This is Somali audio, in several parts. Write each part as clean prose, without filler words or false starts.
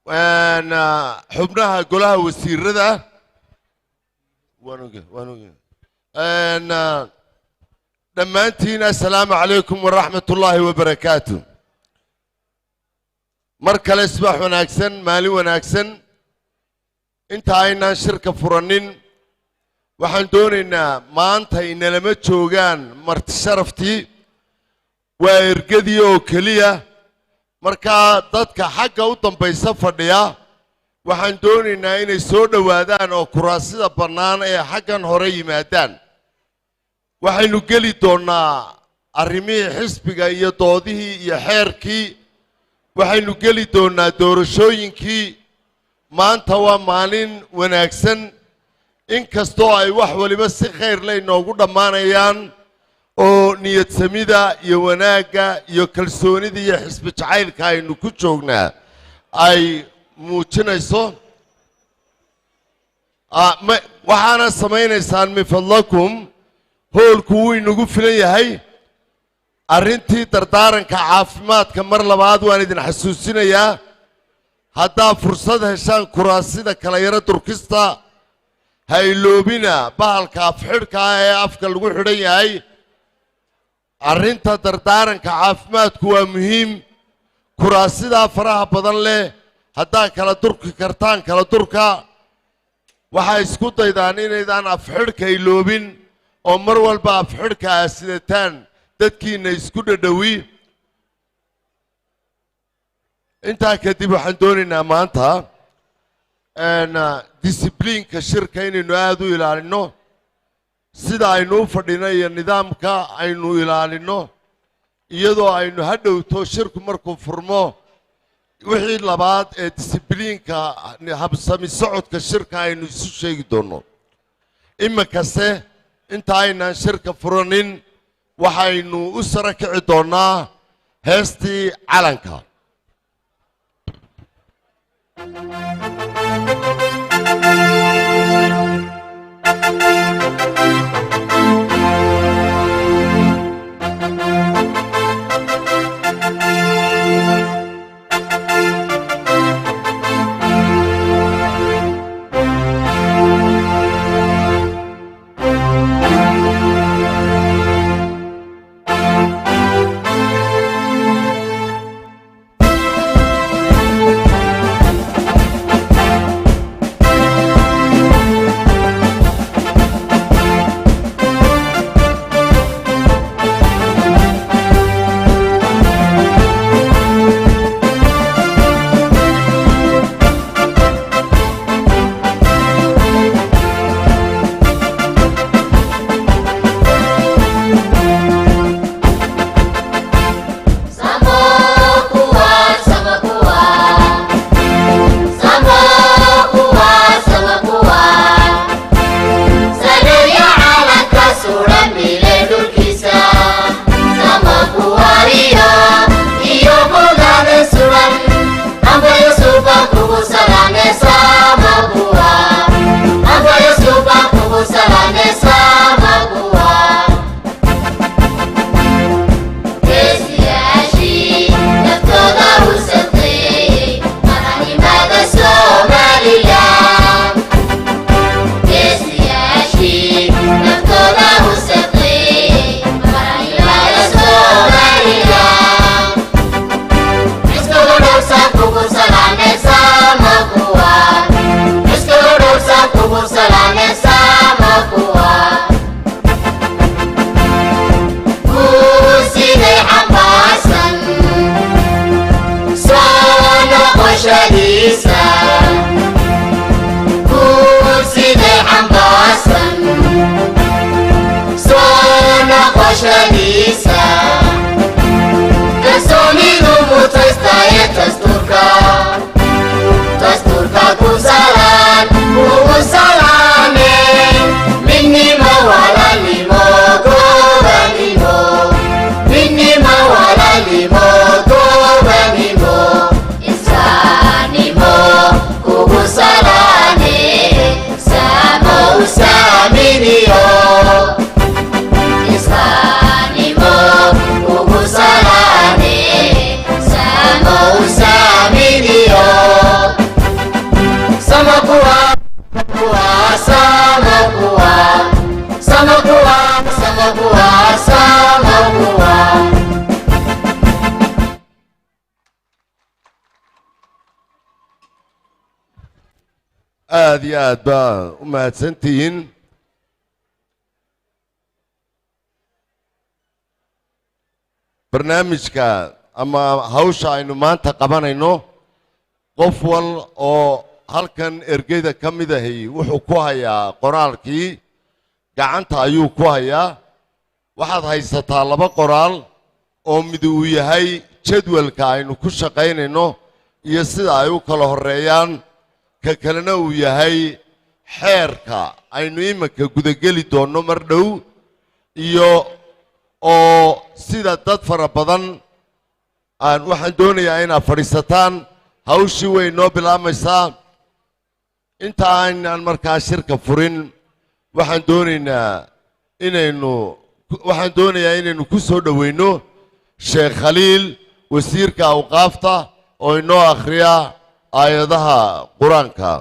Xubnaha golaha wasiirada waan oge, waan oge. Dhammaantiin assalaamu calaykum waraxmat ullaahi wabarakaatu. Mar kale subax wanaagsan, maalin wanaagsan. Inta aynaan shirka furanin, waxaan doonaynaa, maanta inalama joogaan marti sharaftii, waa ergadii oo keliya. Markaa dadka xagga u dambaysa fadhiya waxaan doonaynaa inay soo dhowaadaan oo kuraasida bannaan ee xaggan hore yimaadaan. Waxaynu geli doonnaa arrimihii xisbiga iyo doodihii iyo xeerkii. Waxaynu geli doonnaa doorashooyinkii. Maanta waa maalin wanaagsan, inkastoo ay wax waliba si khayr leh inoogu dhammaanayaan oo niyadsamida iyo wanaagga iyo kalsoonida iyo xisbi jacaylka aynu ku joognaa ay muujinayso. Waxaana samaynaysaan, min fadlakum, hoolku wuu inagu filan yahay. Arrintii dardaaranka caafimaadka mar labaad waan idin xasuusinayaa. Haddaa fursad heshaan, kuraasida kala yaro durkista. Ha iloobina bahalka afxidhka ah ee afka lagu xidhan yahay. Arrinta dardaaranka caafimaadku waa muhiim. Kuraasidaa faraha badan leh haddaa kala durki kartaan, kala durka. Waxaa isku daydaan inaydaan afxidhka iloobin oo mar walba afxidhka aa sidataan, dadkiinna isku dhadhowi. Intaa kadib, waxaan doonaynaa maanta discipliinka shirka inaynu aada u ilaalinno, sida aynu u fadhino iyo nidaamka aynu ilaalinno, iyadoo aynu ha dhowto shirku markuu furmo wixii labaad ee discipliinka habsami socodka shirka aynu isu sheegi doonno. Iminkase inta aynaan shirka furanin, waxaynu u sara kici doonnaa heestii calanka. Noqoshadiisa kalsoonidu mutaystaye, dastuurka, dastuurka ku salaan, ugu salaame midnimo, walaalnimo, gobanimo, midnimo, walaalnimo, gobanimo, islaamnimo kugu salaame, samo usaaminiyo islaamnimo. Aad iyo aad baa u mahadsantihiin. Barnaamijka ama hawsha aynu maanta qabanayno, qof wal oo halkan ergeyda ka mid ahi wuxuu ku hayaa qoraalkii, gacanta ayuu ku hayaa. Waxaad haysataa laba qoraal oo mid uu yahay jadwalka aynu ku shaqaynayno iyo sida ay u kala horreeyaan, ka kalena uu yahay xeerka aynu iminka gudageli doonno mar dhow, iyo oo sida dad fara badan aan waxaan doonayaa inaad fadhiisataan. Hawshii way noo bilaabmaysaa. Inta aynaan markaa shirka furin, waxaan doonayaa inaynu ku soo dhoweyno Sheekh Khaliil, wasiirka awqaafta, oo inoo akhriya aayadaha Qur-aanka.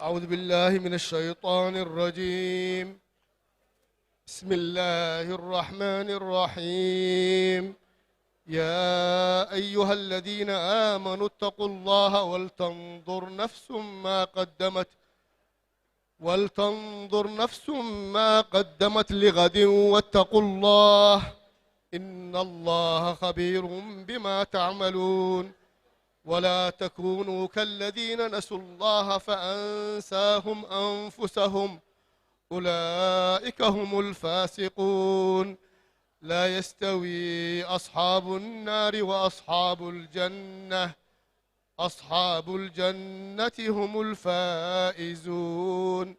أعوذ بالله من الشيطان الرجيم. بسم الله الرحمن الرحيم. يا أيها الذين آمنوا اتقوا الله ولتنظر نفس ما قدمت لغد واتقوا الله إن الله خبير بما تعملون. ولا تكونوا كالذين نسوا الله فأنساهم أنفسهم أولئك هم الفاسقون. لا يستوي أصحاب النار وأصحاب الجنة، أصحاب الجنة هم الفائزون.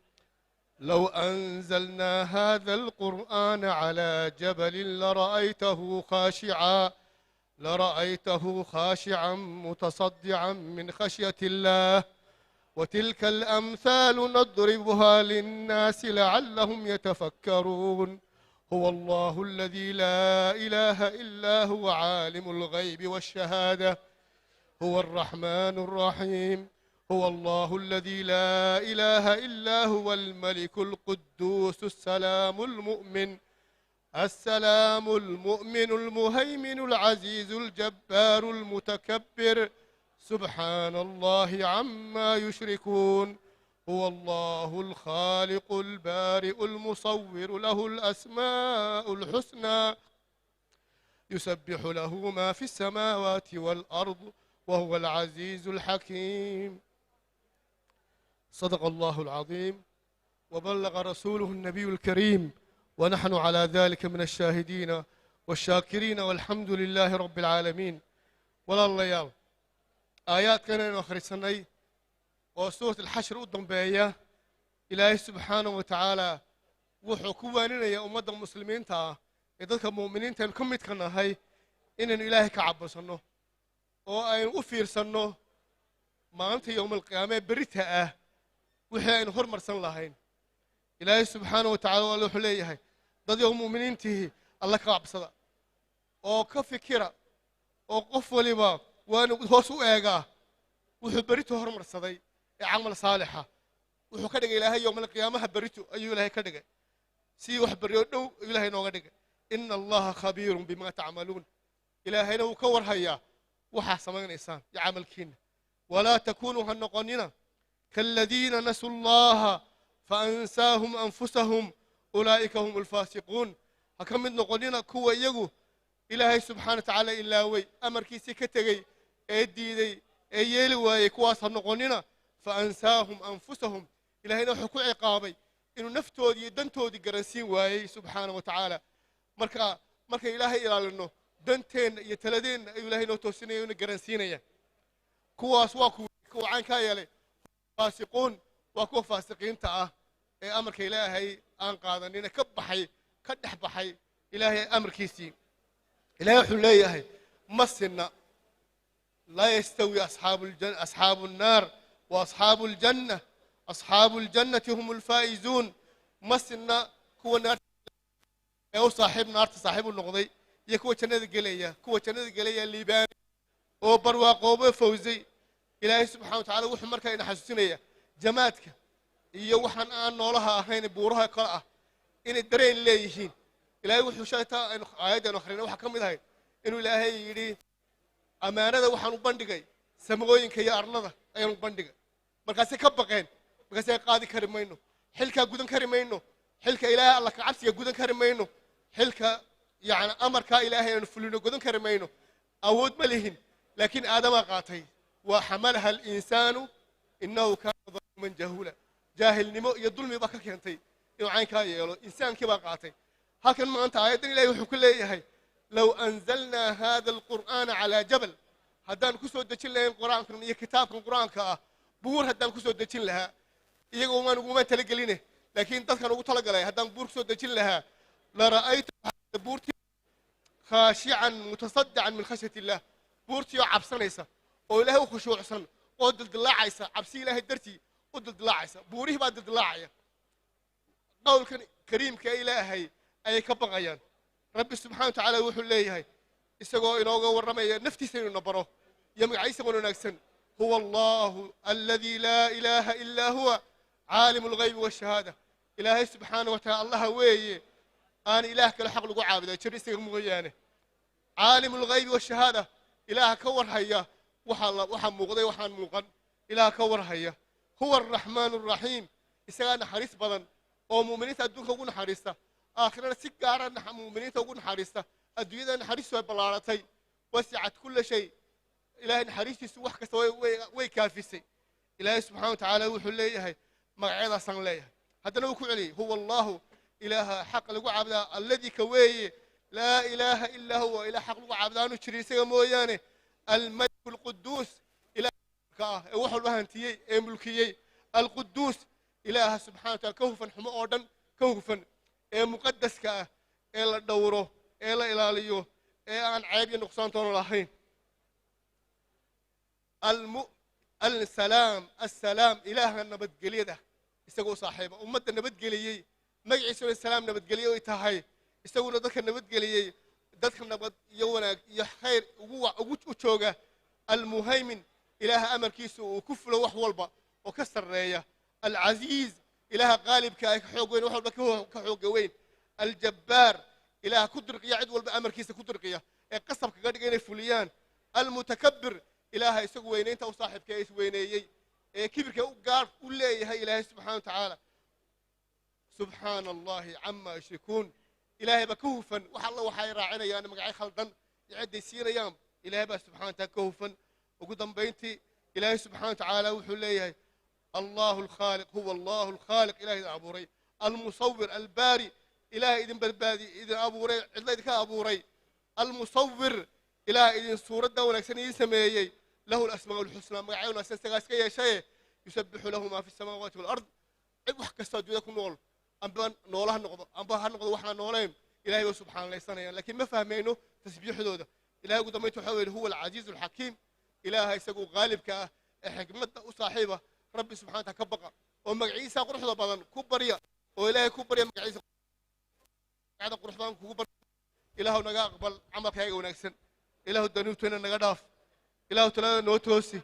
لو أنزلنا هذا القرآن على جبل لرأيته خاشعا متصدعا من خشية الله. وتلك الأمثال نضربها للناس لعلهم يتفكرون. هو الله الذي لا إله إلا هو، عالم الغيب والشهادة، هو الرحمن الرحيم. هو الله الذي لا إله إلا هو، الملك القدوس السلام المؤمن المهيمن العزيز الجبار المتكبر. سبحان الله عما يشركون. هو الله الخالق البارئ المصور، له الأسماء الحسنى، يسبح له ما في السماوات والأرض وهو العزيز الحكيم. صدق الله العظيم وبلغ رسوله النبي الكريم، ونحن على ذلك من الشاهدين والشاكرين، والحمد لله رب العالمين. Walaalayaal, aayaadkan aynu akhrisanay oo Suurat Alxashr u dambeeya, Ilaahay subxaanahu wa tacaala wuxuu ku waaninayaa ummadda muslimiinta ah ee dadka mu'miniinta aynu ka midka nahay inaynu Ilaahay ka cabsanno oo aynu u fiirsanno maalinta yowmalqiyaama ee berita ah wixii aynu hormarsan lahayn. Ilaahay subxaanahu wa tacala alla wuxuu leeyahay, dad yow mu'miniintihi, Alla ka cabsada oo ka fikira, oo qof waliba waanu hoos u eegaa wuxuu berito hormarsaday ee camal saalixa. Wuxuu ka dhigay Ilaahay yowmalqiyaamaha berito ayuu Ilaahay ka dhigay si wax beryo dhow ayuu Ilaahay nooga dhigay. Ina Allaha khabiirun bima tacmaluun. Ilaahayna wuu ka warhayaa waxaa samaynaysaan iyo camalkiina. Walaa takunuu, ha noqonina, kaaladiina nasuu allaha faansaahum anfusahum ulaa'ika hum alfaasiquun. Ha ka mid noqonina kuwa iyagu Ilaahay subxaana wa tacaala ilaaway, amarkiisii ka tegey ee diiday ee yeeli waayey, kuwaas ha noqonina. Faansaahum anfusahum, Ilahayna wuxuu ku ciqaabay inuu naftoodii iyo dantoodii garansiin waayey subxaana wa tacaala. Marka markay Ilaahay ilaalino, danteenna iyo taladeenna ayuu Ilahay noo toosinaya, una garansiinaya. Kuwaas waa kuwa caynkaa yeelay, faasiquun, waa kuwa faasiqiinta ah ee amarka Ilaahay aan qaadanina, ka baxay, ka dhex baxay Ilaahay amarkiisii. Ilahay wuxuu leeyahay ma sinna. Laa yastawi asxaabu الnaar wa asxaabu aljanna, asxaabu aljannati hum alfaa'izuun. Ma sinna kuwa naarta ee u saaxiib naarta saaxiib u noqday iyo kuwa jannada gelaya. Kuwa jannada gelaya liibaani. Oo barwaaqoobo fawsay. Ilaahay subxana wa tacala wuxuu markaa ina xasuusinaya jamaadka iyo waxaan aan noolaha ahayn, buuraha kale ah, inay dareen leeyihiin. Ilaahay wuxuu sheegtaa aynu aayadda aynu akrinay waxaa ka mid ahayd inuu Ilaahay yidhi: "Ammaanada waxaan u bandhigay samooyinka iyo arlada ayaan u bandhigay." Markaasay ka baqeen, markaasay qaadi kari mayno xilkaa, gudan kari mayno xilka Ilaahay, Alla ka cabsiga gudan kari mayno, xilka yacni amarkaa Ilaahay aanu fulino gudan kari mayno, awood ma lihin. Laakiin Aadamaa qaatay. Wa xamalaha alinsaanu innahu kaana daluuman jahuula. Jaahilnimo iyo dulmi baa ka keentay inuu caynkaa yeelo. Insaankii baa qaatay. Halkan maanta aayaddan Ilahay wuxuu ku leeyahay: "Low anzalnaa hada alqur'aana calaa jabal", haddaan ku soo dejin lahayn Qur-aankan iyo kitaabkan Qur-aanka ah buur haddaan ku soo dejin lahaa, iyagoo maan uguma talageline, laakiin dadkan ugu talagalay, haddaan buur kusoo dejin lahaa, la ra'ayta buurtii khaashican mutasaddican min khashyati illah, buurtii oo cabsanaysa oo Ilaahay u khushuucsan oo dildilaacaysa, cabsi Ilaahay dartii u dildilaacaysa. Buurihii baa dildilaacaya, qowlkan kariimka Ilaahay ayay ka baqayaan. Rabbi subxana wa tacaala wuxuu leeyahay, isagoo inooga warramaya naftiisa inuu na baro iyo magaciisa wanaagsan: "Huwa Allahu alladii laa ilaaha ilaa huwa, caalimu alghaybi waashahaada". Ilaahay subxaana wa tacala Allaha weeye aan ilaah kale xaq lagu caabudaa jir isaga mooyaane, caalimu alghaybi waashahaada, Ilaaha ka warhaya waxaa la waxa muuqday, waxaan muuqan Ilaah ka warhaya. Huwa araxmaanu araxiim, isagaa naxariis badan oo mu'miniinta adduunka ugu naxariista, aakhirana si gaara mu'miniinta ugu naxariista. Adduunyada naxariistu way ballaaratay, wasicat kulla shay, Ilaahay naxariistiisu wax kasta way kaafisay. Ilaahay subxana wa tacaala wuxuu leeyahay: "Magacyadaasaan leeyahay." Haddana wuu ku celiyey: "Huwa Allahu", Ilaaha xaq lagu caabudaa, alladii ka weeye, laa ilaaha ilaa huwa, ilaah xaq lagu caabudaa aanu jirin isaga mooyaane, almaliku alquduus, ilaah ka ah ee wax walba hantiyey ee mulkiyey, alquduus, Ilaaha subxana wa taala ka hufan xumo oo dhan ka hufan, ee muqadaska ah, ee la dhowro, ee la ilaaliyo, ee aan ceeb iyo nuqsaantoona lahayn. Alsalaam, assalaam, Ilaaha nabadgelyada isagoo saaxiiba, ummadda nabadgeliyey, magaciisuna salaam, nabadgelye ay tahay, isaguna dadka nabadgeliyey, dadka nabad iyo wanaag iyo khayr ugu u jooga. Almuhaymin, Ilaaha amarkiisa uu ku fulo wax walba oo ka sarreeya. Alcasiiz, Ilaaha qaalibka ah, ka xoog weyn, wax walba ka xooga weyn. Aljabbaar, Ilaaha ku dirqiya cid walba, amarkiisa ku dirqiya ee qasab kaga dhiga inay fuliyaan. Almutakabbir, Ilaaha isagu weynaynta u saaxiibka ee isweyneeyey ee kibirka u gaar u leeyahay Ilaahay subxana wa tacaala. Subxaana Allahi cama yushrikuun. Ilaahay baa ka hufan wax alla waxay raacinayaan magacyo khaldan iyo cidday siinayaan. Ilaahay baa subxana wa taala ka hufan. Ugu dambayntii Ilaahay subxana wa tacaala wuxuu leeyahay: "Allahu alkhaaliq, huwa Allahu alkhaaliq", Ilahay idin abuuray, almusawir albaari, Ilaahay idin badbaadiyey, idin abuuray, cidla idinka abuuray, almusawir, Ilaah idin suuradda wanaagsan idin sameeyey, lahu alasmaa'u alxusnaa, magacyo wanaagsan isagaa iska yeeshaye, yusabbixu lahu maa fi samaawaati walard, cid wax kastoo adduunyada ku nool, amba noola ha noqdo amba ha noqdo waxaan noolayn, Ilahay way subxaanaysanayaan, laakiin ma fahmayno tasbiixdooda. Ilahay ugu dambaynta waxaa yidhi: "Huwa alcasiizu alxakiim", Ilaaha isagu qaalibka ah ee xikmadda u saaxiiba. Rabbi subxana wataala ka baqa oo magaciisa quruxda badan ku barya, oo Ilaahay ku barya magaciisa magacyada qurux badan kugu barya. Ilaahu naga aqbal camalkaaga wanaagsan. Ilaahu danuubteena naga dhaaf. Ilaahu talada noo toosi.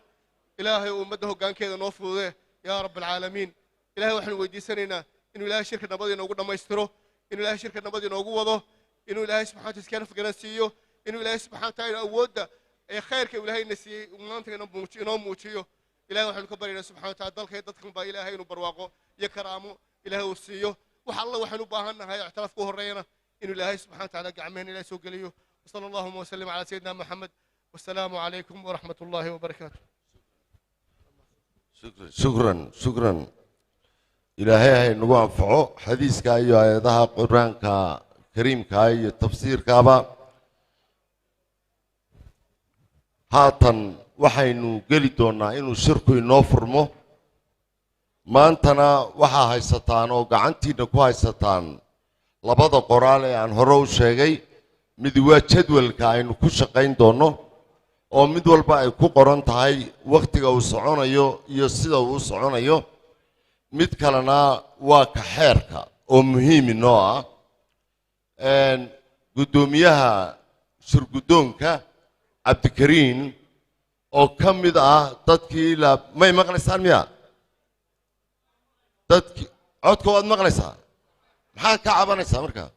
Ilaahay ummadda hoggaankeeda noo fududee, yaa rab alcaalamiin. Ilahay waxaanu weydiisanaynaa inuu Ilahay shirka nabad inoogu dhammaystiro, inuu Ilahay shirka nabad inoogu wado, inuu Ilaahay subxana wataala iska nafgaran siiyo, inuu Ilaahay subxana wataala awoodda ee khayrka Ilaahayna siiyey maanta inoo muujiyo. Ilahay waxaanu ka baryaynaa subxana wataala dalka iyo dadkan baa Ilaahay inuu barwaaqo iyo karaamo Ilaahay uu siiyo. Wax alla waxaynu u baahan nahay, ictiraafka u horreeyana, inuu Ilaahay subxana wataala gacmehena Ilahay soo geliyo. Wasala allahuma wasalim calaa sayidina Maxamed, wasalaamu calaykum waraxmat ullahi wabarakaatu. Shukran, shukran. Ilaahay hay nagu anfaco xadiiska iyo aayadaha Qur-aanka kariimka iyo tafsiirkaaba. Haatan waxaynu geli doonnaa inuu shirku inoo furmo. Maantana waxaa haysataan oo gacantiinna ku haysataan labada qoraal ee aan hore u sheegay. Mid waa jadwalka aynu ku shaqayn doonno, oo mid walba ay ku qoran tahay wakhtiga uu soconayo iyo sida uu u soconayo. Mid kalena waa ka xeerka oo muhiim inoo ah. Guddoomiyaha shirguddoonka Cabdikariin Oo ka mid ah dadkii la may maqlaysaan miya? Dadkii codka waad maqlaysaa, maxaa ka cabanaysaa? Markaa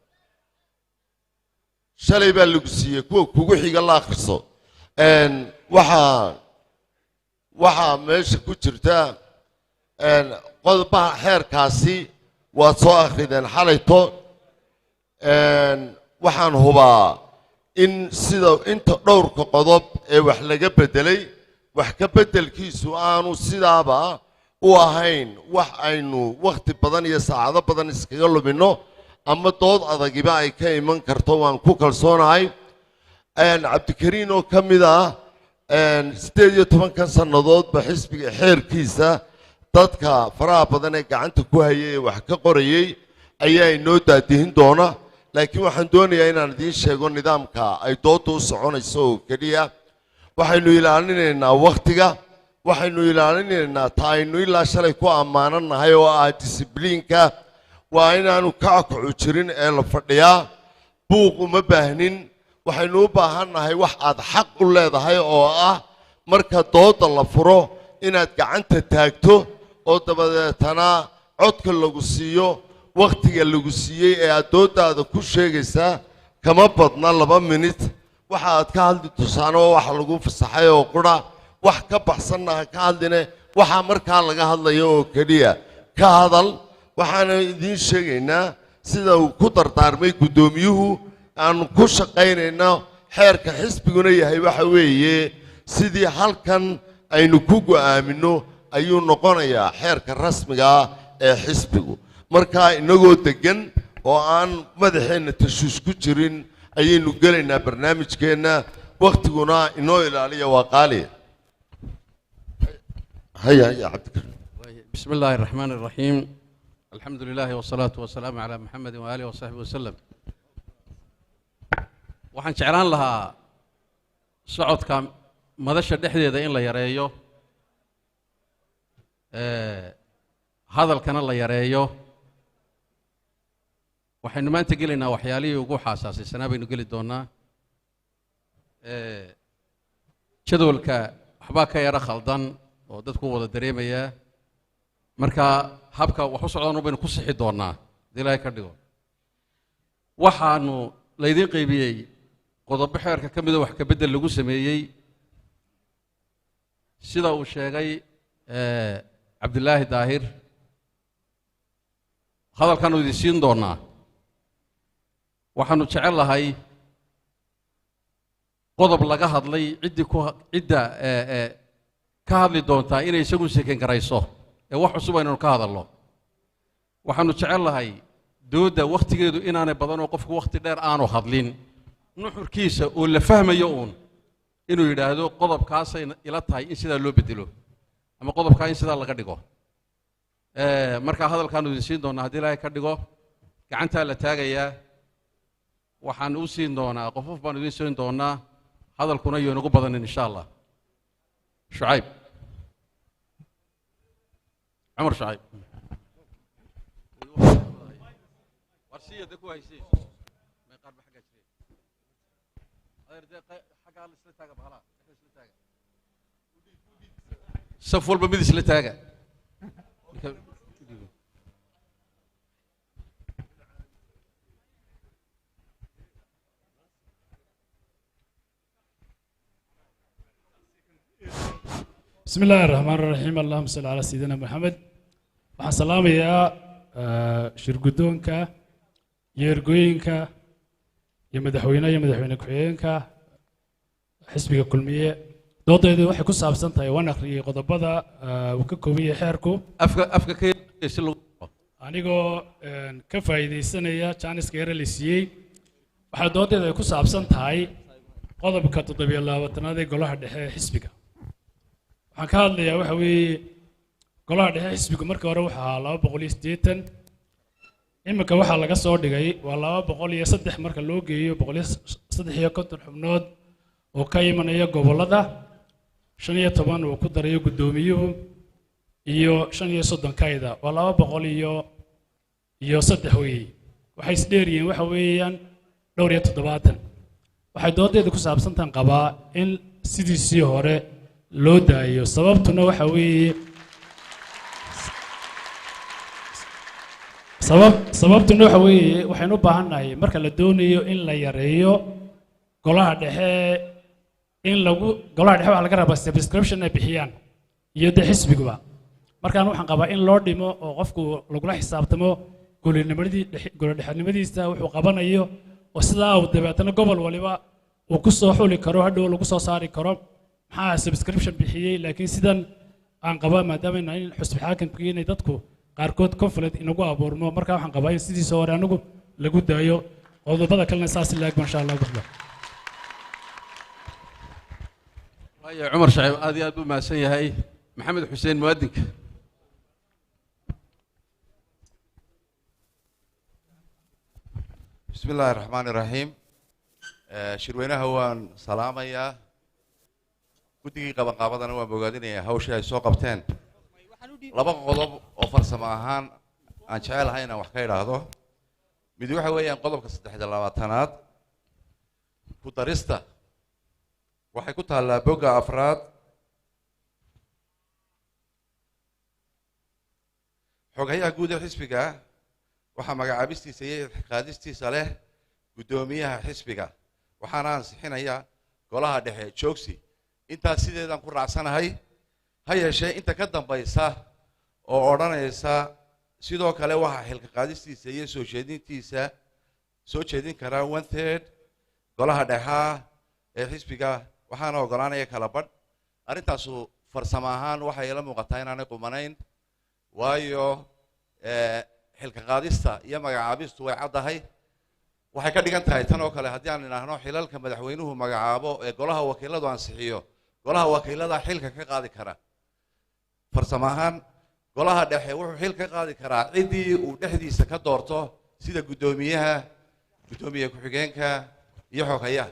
shalay baa lagu siiyey, kuwa kugu xiga la akhriso. Waxaa meesha ku jirta qodobaha xeerkaasi waad soo akhrideen xalayto. Waxaan hubaa in sida inta dhowrka qodob ee wax laga beddelay, wax ka beddelkiisu aanu sidaaba u ahayn wax aynu wakhti badan iyo saacado badan iskaga luminno ama dood adagiba ay ka iman karto. Waan ku kalsoonahay Cabdikariin oo ka mid ah 18-kan sannadoodba xisbiga xeerkiisa dadka faraha badan ee gacanta ku hayay ee wax ka qorayay ayaa inoo daadihin doona. Laakiin waxaan doonayaa inaan idiin sheego nidaamka ay doodda u soconayso oo keliya. Waxaynu ilaalinaynaa wakhtiga, waxaynu ilaalinaynaa ta aynu ilaa shalay ku ammaananahay oo ah discipline-ka. Waa inaanu kackacu jirin ee la fadhiyaa. Buuq uma baahnin. Waxaynu u baahannahay wax aad xaq u leedahay oo ah marka doodda la furo inaad gacanta taagto oo dabadeetana codka lagu siiyo. Wakhtiga lagu siiyey ee aad dooddaada ku sheegaysaa kama badna 2 minit. Waxa aad ka hadli tusaano waa waxa lagu fasaxay oo qura. Wax ka baxsanna ha ka hadline, waxaa markaa laga hadlayo oo keliya ka hadal. Waxaana idiin sheegaynaa sida uu ku dardaarmay guddoomiyuhu aanu ku shaqaynayno xeerka xisbiguna yahay, waxa weeye sidii halkan aynu ku go'aaminno ayuu noqonayaa xeerka rasmiga ah ee xisbigu. Marka inagoo deggan oo aan madaxeenna tashuush ku jirin ayaynu gelaynaa barnaamijkeenna. Wakhtiguna inoo ilaaliya, waa qaali. Haya haya, Cabdikariim. بسم الله الرحمن الرحيم، الحمد لله والصلاة والسلام على محمد وآله وصحبه وسلم. Waxaan jeclaan lahaa socodka madasha dhexdeeda in la yareeyo, hadalkana la yareeyo. Waxaynu maanta gelaynaa waxyaalihii ugu xaasaasaysanaa baynu geli doonnaa. Jadwalka waxbaa ka yaro khaldan oo dadku wada dareemayaa. Marka habka wax u socdaan baynu ku sixi doonnaa hadii Ilaahay ka dhigo. Waxaanu laydin qaybiyey qodobo xeerka ka mida wax ka beddel lagu sameeyey, sida uu sheegay Cabdilaahi Daahir. Hadalkaanu idin siin doonnaa. Waxaanu jecel lahay qodob laga hadlay ciddii ku cidda ka hadli doontaa inay isagu seken garayso ee wax cusub aynanu ka hadalno. Waxaanu jecel lahay doodda wakhtigeedu inaanay badanoo qofku wakhti dheer aanu hadlin, nuxurkiisa oo la fahmayo uun inuu yidhaahdo qodobkaasay ila tahay in sidaa loo bedelo ama qodobkaa in sidaa laga dhigo. Marka hadalkaanu idin siin doonaa haddii Ilaahay ka dhigo. Gacantaa la taagayaa, waxaan u siin doonaa qofof baanu idin siin doonaa. Hadalkuna iyo inagu badanin insha Allah. Shucayb Cumar Shucayb. Warsiya de ku haysay may qaar ba xaggaa jireen. Adeer dee xaggaa la isla taaga, bahalaa dhexda isla taaga, saf walba mid isla taaga. بسم الله الرحمن الرحيم، اللهم صل على سيدنا محمد. Waxaan salaamayaa shirguddoonka iyo ergooyinka iyo madaxweynaha iyo madaxweyne ku-xigeenka xisbiga Kulmiye. Doodaydu waxay ku saabsan tahay, waan akhriyey qodobada uu ka kooban yahay xeerku. Afka afka ka si lagu Anigoo ka faa'iidaysanaya jaaniska yare la siiyey, waxaa doodeeda ay ku saabsan tahay qodobka 27aad ee golaha dhexe ee xisbiga. Waxaan ka hadlayaa waxa weeye golaha dhexe xisbigu markii hore wuxuu ahaa 280, iminka waxaa laga soo dhigay waa 203 marka loo geeyo 153 xubnood oo ka imanaya gobollada, 15 uu ku darayo guddoomiyuhu iyo 35 kayda, waa 203 weeye. Waxay isdheeryihiin waxa weeyaan dhowr iyo toddobaatan. Waxay doodeeda ku saabsantan qabaa in sidiisii hore Loo daayo. Sababtuna waxa weeye, sababtuna waxa weeye, waxaynu u baahannahay marka la doonayo in la yareeyo golaha dhexe, in lagu golaha dhexe waxaa laga rabaa subscription ay bixiyaan iyo dee xisbiguba. Markaan waxaan qabaa in loo dhimo oo qofku lagula xisaabtamo golinimadii, golodhexenimadiisa, wuxuu qabanayo, oo sidaa uu dabeetana gobol waliba uu ku soo xuli karo, hadhow lagu soo saari karo maxaa subscription bixiyey. Laakiin sidan aan qabaa, maadaama in xusbi xaakimkii inay dadku qaarkood conflict inagu abuurmo, marka waxaan qabaa in sidiisa hore anigu lagu daayo. Qodobada kalena saas laagba, insha Allah buxda. Waayo, Cumar Shaciib aad iyo aad buu mahadsan yahay. Maxamed Xuseen, muwaadinka. بسم الله الرحمن الرحيم. Shirweynaha waan salaamayaa, guddigii qabanqaabadana waan bogaadinayaa hawshii ay soo qabteen. Laba qodob oo farsamo ahaan aan jecelahay inaan wax ka idhaahdo. Mid waxa weeyaan qodobka 23aad, ku darista, waxay ku taallaa bogga afraad. Xoghayaha guud ee xisbiga waxaa magacaabistiisa iyo qaadistiisa leh guddoomiyaha xisbiga, waxaana ansixinaya golaha dhexe joogsi. Intaas sideedaan ku raacsanahay. Ha yeeshee, inta ka dambaysa oo odhanaysa sidoo kale waxaa xilka qaadistiisa iyo soo jeedintiisa soo jeedin karaa 1/3 golaha dhexaa ee xisbiga, waxaana ogolaanaya kala badh, arrintaasu farsamo ahaan waxay ila muuqataa inaanay qumanayn, waayo xilka qaadista iyo magacaabistu way caddahay. Waxay ka dhigan tahay tan oo kale haddii aan idhaahno xilalka madaxweynuhu magacaabo ee golaha wakiiladu ansixiyo, golaha wakiilada xilka ka qaadi kara. Farsamo ahaan, golaha dhexe wuxuu xil ka qaadi karaa ciddii uu dhexdiisa ka doorto, sida guddoomiyaha, guddoomiye ku-xigeenka iyo xoghayaha.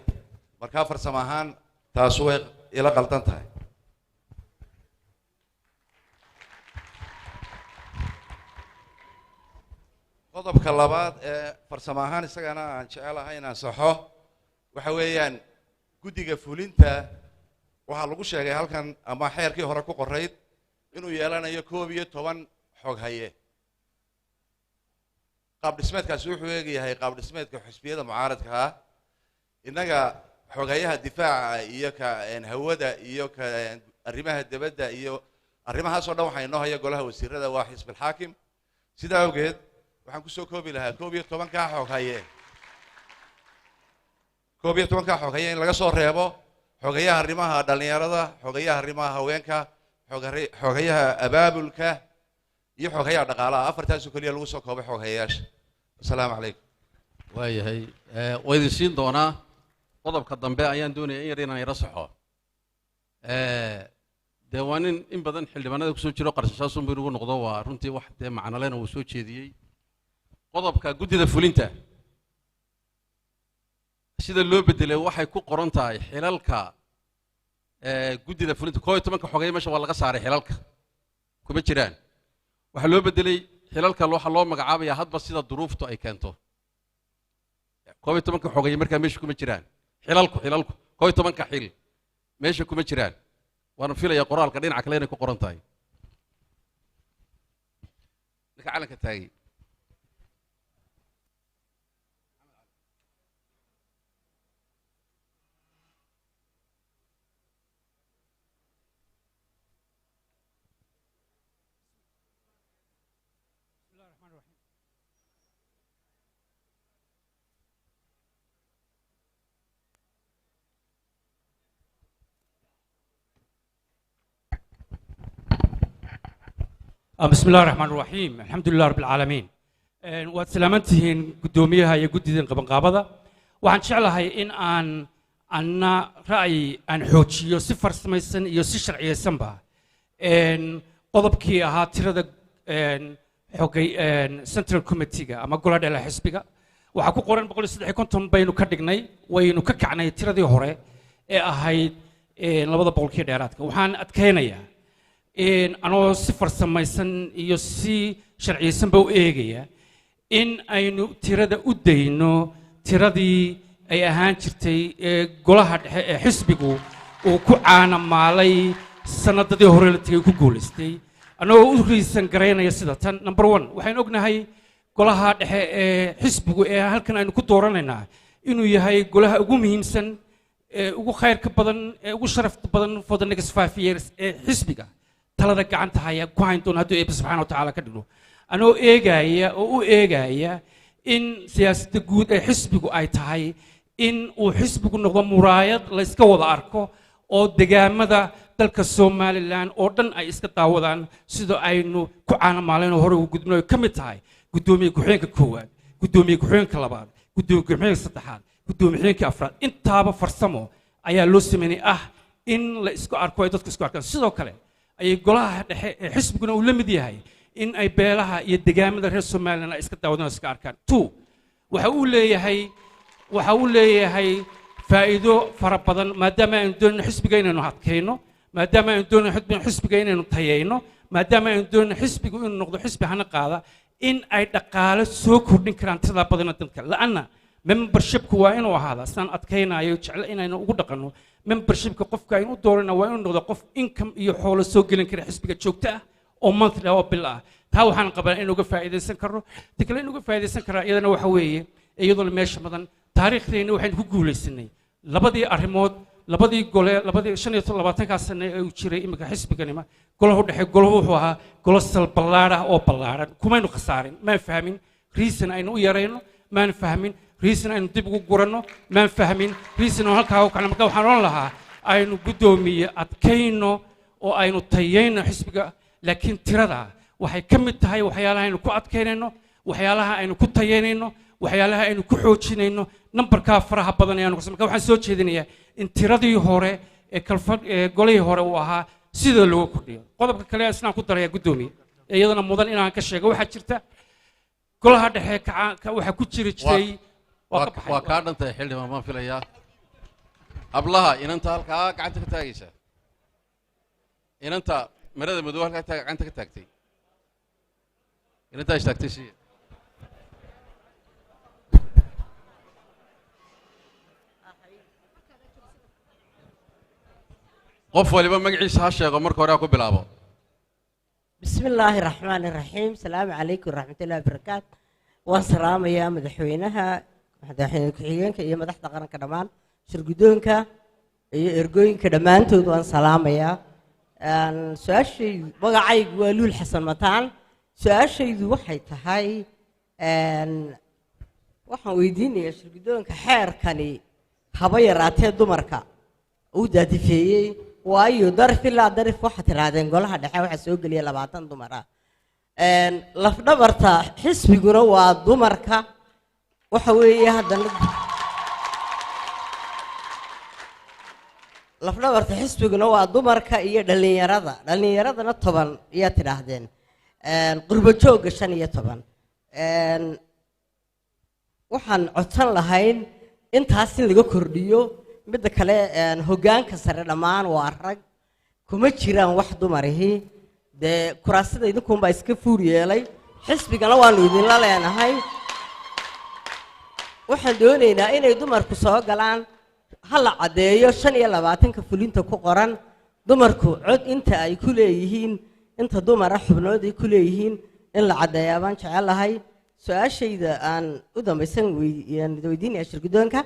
Markaa farsamo ahaan taasu way ila qaldan tahay. Qodobka labaad ee farsamo ahaan isagana aan jecelahay inaan saxo waxa weeyaan guddiga fulinta. Waxaa lagu sheegay halkan ama xeerkii hore ku qorayd inuu yeelanayo 11 xoghaye. Qaab dhismeedkaasi wuxuu eegayahay qaab dhismeedka xisbiyada mucaaradka ah. Innaga xoghayaha difaaca iyo ka hawada iyo ka arrimaha dibadda iyo arrimahaas oo dhan waxaa inoo haya golaha wasiirada, waa xisbilxaakim. Sidaa awgeed waxaan kusoo koobi lahaa 11-kaa xoghaye, 11-kaa xoghaye in laga soo reebo xogayaha arrimaha dhallinyarada, xogayaha arrimaha haweenka, xogayaha abaabulka iyo xogayaha dhaqaalaha. Afartaasoo keliya lagu soo koobay xoghayayaasha. Asalaamu calaykum. Waayahay, waa idin siin doonaa. Qodobka dambe ayaan doonaya in yar inaan yaro saxo. Dee waa nin in badan xildhibaanada kusoo jiro, qarshashaasunbu inugu noqdo. Waa runtii wax dee macnolena uu soo jeediyey. Qodobka guddida fulinta sida loo bedelay, waxay ku qoran tahay xilalka guddida fulinta 11-ka xogay meesha waa laga saaray, xilalka kuma jiraan. Waxaa loo bedelay xilalka waxaa loo magacaabaya hadba sida duruuftu ay keento. 11-ka xogay markaa meesha kuma jiraan. Xilalku 11-ka xil meesha kuma jiraan. Waana filaya qoraalka dhinaca kale inay ku qoran tahay. Ninka calanka taagay. بسم الله الرحمن الرحيم، الحمد لله رب العالمين. Waad salaamantihiin guddoomiyaha iyo guddidan qabanqaabada. Waxaan jeclahay in aan anna ra'yi aan xoojiyo si farsamaysan iyo si sharciyeysanba qodobkii ahaa tirada xogay central committee-ga ama gola dhela xisbiga. Waxaa ku qoran 153 baynu ka dhignay, waynu ka kacnay tiradii hore ee ahayd 200-kii dheeraadka. Waxaan adkaynayaa anoo si farsamaysan iyo si sharciyeysanba u eegaya in aynu tirada u dayno tiradii ay ahaan jirtay ee golaha dhexe ee xisbigu Uu ku caanamaalay sanadadii hore la tegay ku guulaystay, annagoo u riisan garaynaya sida tan. Number one, waxaynu ognahay golaha dhexe ee xisbigu ee halkan aynu ku dooranaynaa inuu yahay golaha ugu muhiimsan ee ugu khayrka badan ee ugu sharafta badan for the next 5 years ee xisbiga talada gacanta haya ku hayn doona, hadduu Eebbe subxaana wa tacaala ka dhigo. Anoo eegaya oo u eegaya in siyaasadda guud ee xisbigu ay tahay in uu xisbigu noqdo muraayad la iska wada arko oo degaamada dalka Somaliland oo dhan ay iska daawadaan, sida aynu ku caanamaaleen oo hore ugu gudbino ay ka mid tahay guddoomiye ku-xigeenka koowaad, guddoomiye ku-xigeenka labaad, guddoomiye ku-xigeenka saddexaad, guddoomiye ku-xigeenka afraad. Intaaba farsamo ayaa loo sameynay ah in la isku arko, ay dadku isku arkaan. Sidoo kale ayay golaha dhexe ee xisbiguna uu la mid yahay in ay beelaha iyo degaamada reer Somaliland ay iska daawadaan oo iska arkaan. Two, waxa uu leeyahay faa'iido fara badan, maadaama aynu doonayno xisbiga inaynu adkayno, maadaama aynu doonayno xisbiga inaynu tayayno, maadaama aynu doonayno xisbigu inuu noqdo xisbi hana qaada, in ay dhaqaale soo kordhin karaan tirada badana dadka la'anna membershipku waa inuu ahaadaa sidaan adkaynayo jeclo inaynu ugu dhaqanno. Membershipka qofka aynu u doorana waa inuu noqdo qof income iyo xoolo soo gelin kara xisbiga joogto ah oo monthly ah oo bil ah. Taa waxaan qabaa in uga faa'iidaysan karno. Ta kale in uga faa'iidaysan karaa iyadana waxa weeye, iyadoona meesha mudan, taariikhdeenna waxaynu ku guulaysanay labadii arrimood, labadii gole, labadii 25-kaa sane ee uu jiray iminka xisbiganima. Golahu dhexe, golahu wuxuu ahaa golo sal ballaadh ah oo ballaaran. Kumaynu khasaarin. Maan fahmin reason aynu u yarayno, maan fahmin reason aynu dib ugu guranno, maan fahmin reason oo halkaa u kacno. Marka waxaan odhan lahaa aynu, guddoomiye, adkayno oo aynu tayayno xisbiga, laakiin tirada waxay ka mid tahay waxyaalaha aynu ku adkaynayno, waxyaalaha aynu ku tayaynayno, waxyaalaha aynu ku xoojinayno nambarkaa faraha badan ee aanu. Marka waxaan soo jeedinayaa in tiradii hore ee kalfa ee golihii hore uu ahaa sida looga kordhiyo. Qodobka kale isnaan ku daraya, guddoomiye, ee iyadana mudan inaan ka sheego, waxaa jirta golaha dhexe waxaa ku jiri jiray waa ka baxay. Waa kaa dhantahay, xildhibaan, baan filayaa. Hablaha, inanta halkaa gacanta ka taagaysa, inanta marada madow halkaa gacanta ka taagtay, inantaa istaagtay si. Qof waliba magaciisa ha sheego marka hore, ha ku bilaabo. بسم الله الرحمن الرحيم. السلام عليكم ورحمة الله وبركاته. Waan salaamayaa madaxweynaha, madaxweyne ku-xigeenka iyo madaxda qaranka dhammaan, shirguddoonka iyo ergooyinka dhammaantood waan salaamayaa. Su-aashaydu, magacaygu waa Luul Xasan Mataan. Su-aashaydu waxay tahay, waxaan weydiinayaa shirguddoonka, xeerkani haba yaraatee dumarka uu daadifeeyey, waayo darif ilaa darif waxaad tidhaahdeen golaha dhexe waxaa soo geliya 20 dumar ah. Lafdhabarta xisbiguna waa dumarka. Waxa weeye haddana lafdhabarta xisbiguna waa dumarka iyo dhallinyarada. Dhallinyaradana 10 ayaa tidhaahdeen, qurbo joogga 15. Waxaan codsan lahayn intaas in laga kordhiyo. Midda kale, hoggaanka sare dhammaan waa rag, kuma jiraan wax dumarihi. Dee kuraasida idinkuunbaa iska fuur yeelay, xisbigana waanu idinla leenahay. Waxaan doonaynaa inay dumarku soo galaan. Ha la caddeeyo 25-ka fulinta ku qoran dumarku cod inta ay ku leeyihiin, inta dumara xubnood ay ku leeyihiin in la caddeeyaa baan jecelahay. Su-aashayda aan u dambaysan weydiinaya shirguddoonka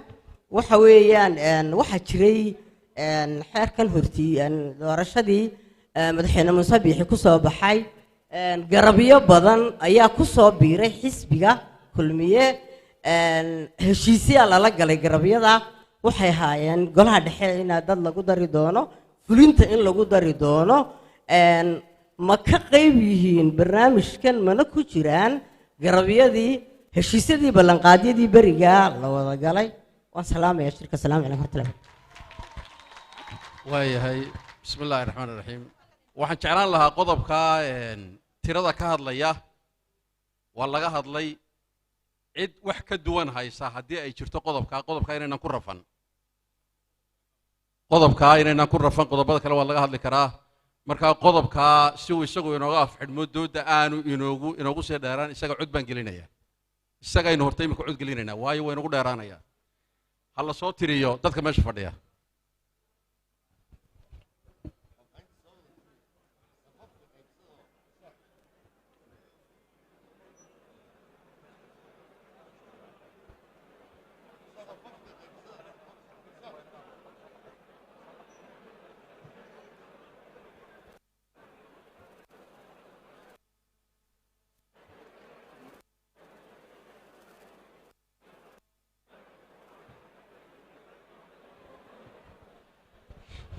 waxa weeyaan, waxaa jiray xeerkan hortii doorashadii madaxweyne Muuse Biixi ku soo baxay, garabyo badan ayaa ku soo biiray xisbiga Kulmiye. Heshiisyaa lala galay garabyada. Waxay ahaayeen golaha dhexe inaa dad lagu dari doono, fulinta in lagu dari doono. Ma ka qayb yihiin barnaamijkan? Mana ku jiraan garabyadii heshiisyadii ballanqaadyadii berigaa la wada galay? Waan salaamaya shirka. Asalaamu calaykum warahmatullahi. Waayahay. Bismi illaahi raxmaan raxiim. Waxaan jeclaan lahaa qodobkaa tirada ka hadlaya waa laga hadlay. Cid wax ka duwan haysa haddii ay jirto, qodobkaa inaynan ku rafan, qodobkaa inaynan ku rafan. Qodobada kale waa laga hadli karaa. Markaa qodobkaa si uu isagu inooga afxidhmo, doodda aanu inoogu sii dheeraan, isaga cod baan gelinaya. Isagaynu horta iminka cod gelinaynaa, waayo waa inagu dheeraanaya. Ha la soo tiriyo dadka meesha fadhiya.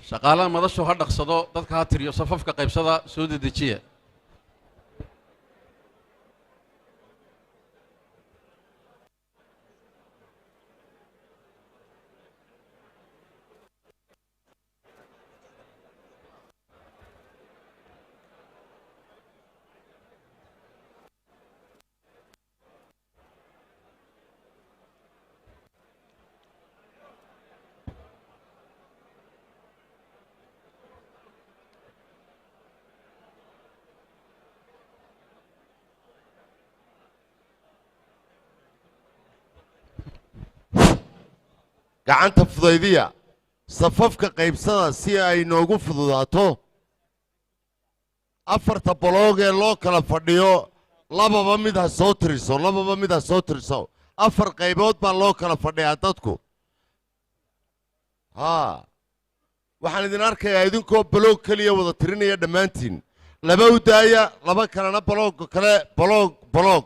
Shaqaalaha madashu ha dhaqsado, dadka ha tiriyo, safafka qaybsada, soo dedejiya. Gacanta fudaydiya, safafka qaybsada si ay noogu fududaato. Afarta boloog ee loo kala fadhiyo lababa mid ha soo tiriso, lababa mid ha soo tiriso. Afar qaybood baa loo kala fadhiyaa dadku. Haa, waxaan idin arkayaa idinkoo baloog keliya wada tirinaya dhammaantiin. Laba u daaya, laba kalena baloogga kale, baloog baloog.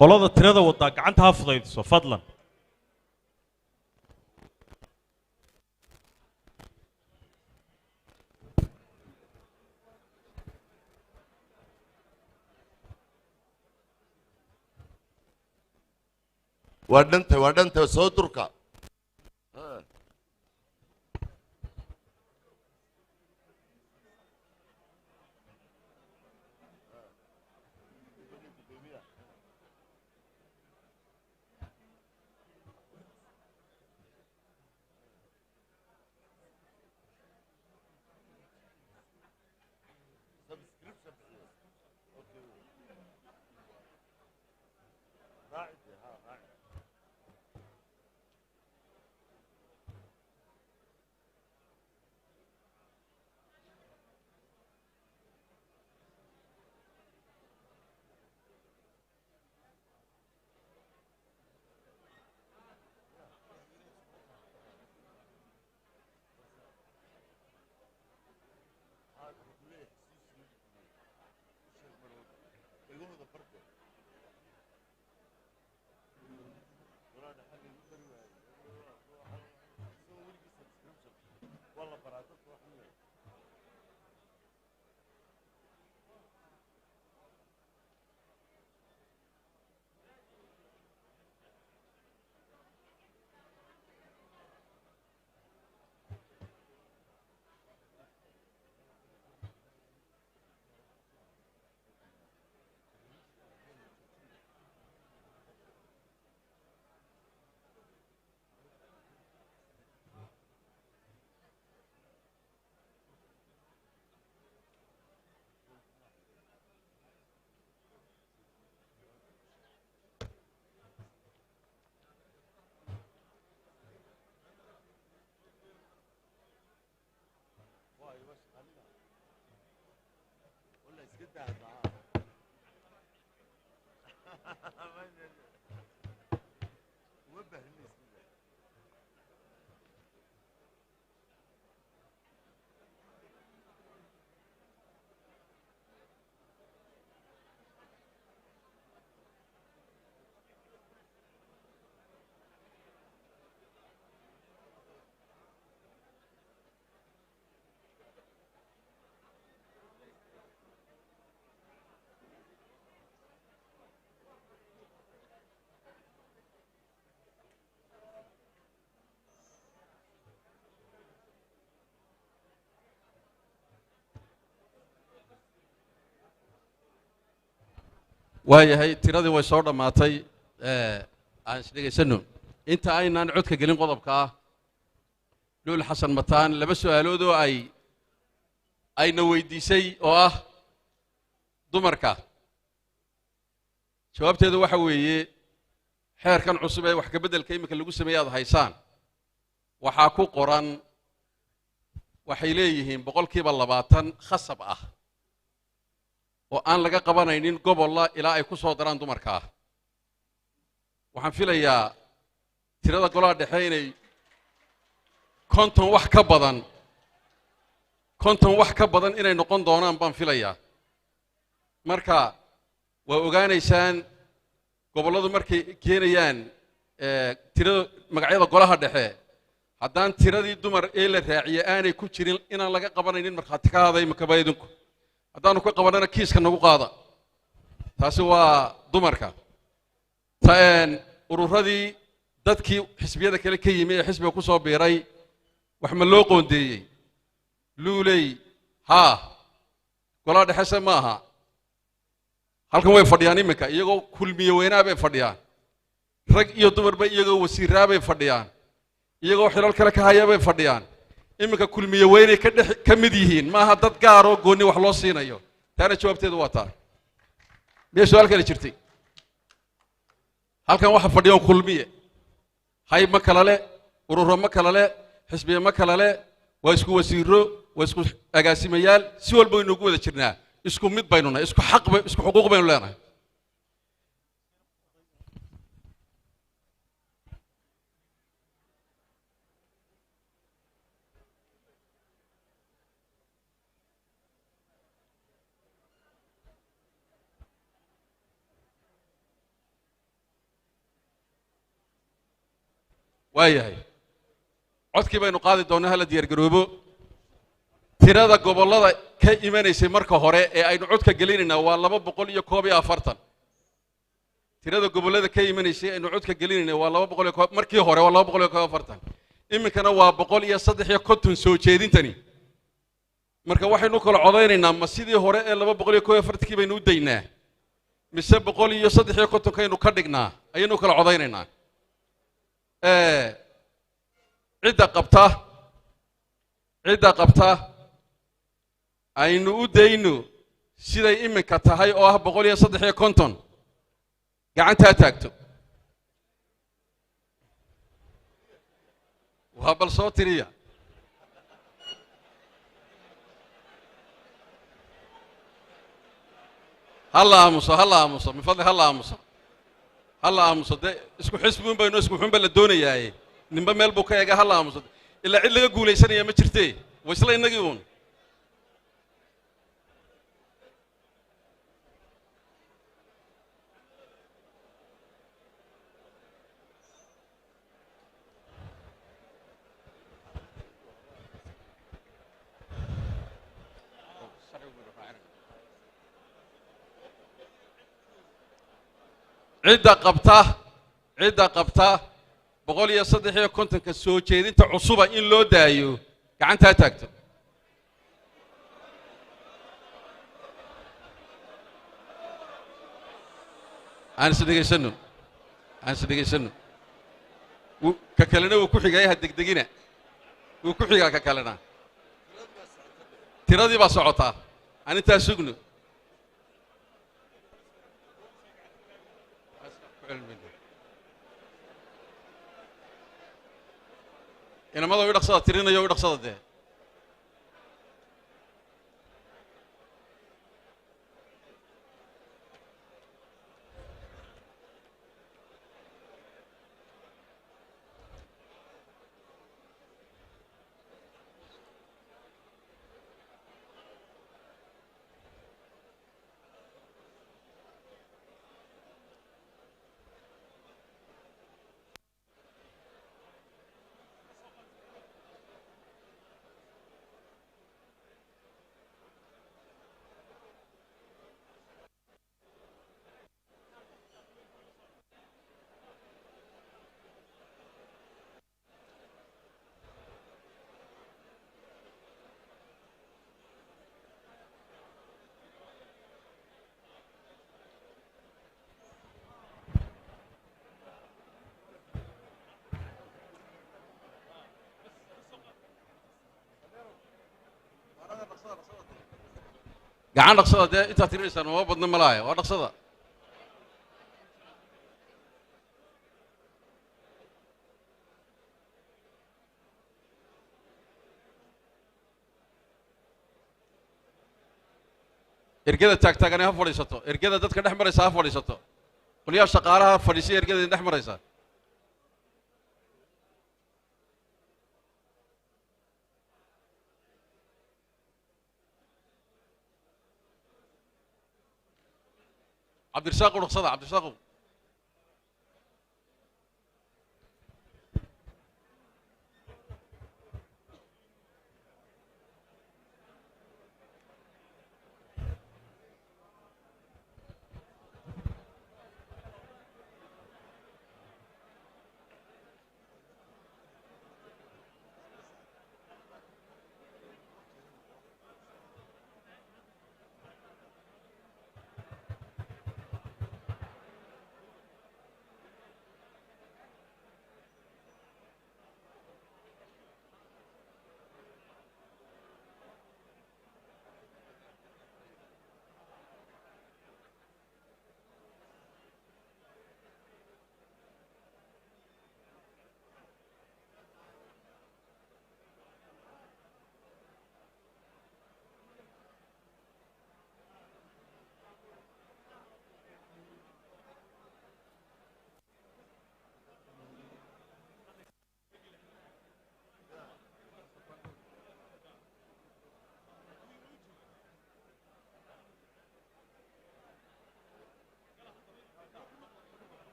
Qolada tirada wadaa gacanta ha fudaydiso, fadlan. Waa dhantay, waa dhantay, soo durka. Waayahay, tiradii way soo dhammaatay. Aan isdhegaysano inta aynaan codka gelin qodobka ah. Luul Xasan Mataan laba su'aalood oo ay ayna weydiisay oo ah dumarka, jawaabteedu waxa weeye xeerkan cusub ee wax ka beddelka iminka lagu sameeyey aad haysaan waxaa ku qoran waxay leeyihiin 20% khasab ah oo aan laga qabanaynin gobolla ilaa ay ku soo daraan dumarkaa. Waxaan filayaa tirada golaha dhexe inay 50 wax ka badan, 50 wax ka badan inay noqon doonaan baan filayaa. Marka waa ogaanaysaan gobolladu markay keenayaan tirada magacyada golaha dhexe, haddaan tiradii dumar ee la raaciyey aanay ku jirin inaan laga qabanaynin markhaati ka haday imakaba idinku haddaanu ka qabanana kiiska nagu qaada. Taasi waa dumarka. Ururadii dadkii xisbiyada kale ka yimi ee xisbiga ku soo biiray wax ma loo qoondeeyey? Luuley haa, golaha dhexese ma aha. Halkan way fadhiyaan iminka iyagoo kulmiye weynaa bay fadhiyaan, rag iyo dumarba iyagoo wasiiraa bay fadhiyaan, iyagoo xilal kale ka haya bay fadhiyaan. Iminka kulmiye weynay ka dhex ka mid yihiin, maaha dad gaar oo goonni wax loo siinayo. Taana jawaabteedu waa taa. Miyay su-aal kale jirtay? Halkan waxa fadhiyoon kulmiye, hayb ma kala le, ururo ma kala le, xisbiye ma kala le, waa isku wasiiro, waa isku agaasimayaal, si walba waynu ugu wada jirnaa, isku mid baynu nahay, isku xaq bay, isku xuquuq baynu leenahay. Waayahay, codkii baynu qaadi doonnaa, hala diyaargaroobo. Tirada gobollada ka imanaysay marka hore ee aynu codka gelinaynaa waa 241. Tirada gobollada ka imanaysay aynu codka gelinayna waa laba boqol iyo koob, markii hore waa 241, iminkana waa 153 soo jeedintani. Marka waxaynu kala codaynaynaa ma sidii hore ee 241kii baynu u daynaa mise 153kaynu ka dhignaa ayaynu kala codaynaynaa. Cidda qabta, cidda qabta aynu u dayno siday iminka tahay oo ah 153, gacantaa taagto. Waa bal soo tiriya. Hala aamuso, hala aamuso, min fadli hala aamuso, hala aamuso. Dee isku xisbi un baynu, isku xun ba la doonayaaye, ninba meel buu ka eega. Hala aamuso, ilaa cid laga guulaysanaya ma jirtee, waa isla innagii uun. Cidda qabta, cidda qabta 153ka soo jeedinta cusuba in loo daayo gacantaa taagto. Aan is dhegaysano, aan is dhegaysano. Ka kalena wuu ku xigaya, ha degdegina, wuu ku xigaa ka kalena. Tiradii baa socotaa, aan intaa sugno. Inamada u dhaqsada tirinayo, u dhaqsada dee. Gacan dhaqsada dee, intaad tirinaysaan uma badna malaaya, waa dhaqsada. Ergada taagtaagani ha fadhiisato, ergada dadka dhex maraysa ha fadhiisato, qolyaha shaqaalaha fadhiisiya ergada dhex maraysa. Cabdirasaaq u dhaqsada, Cabdirasaaq.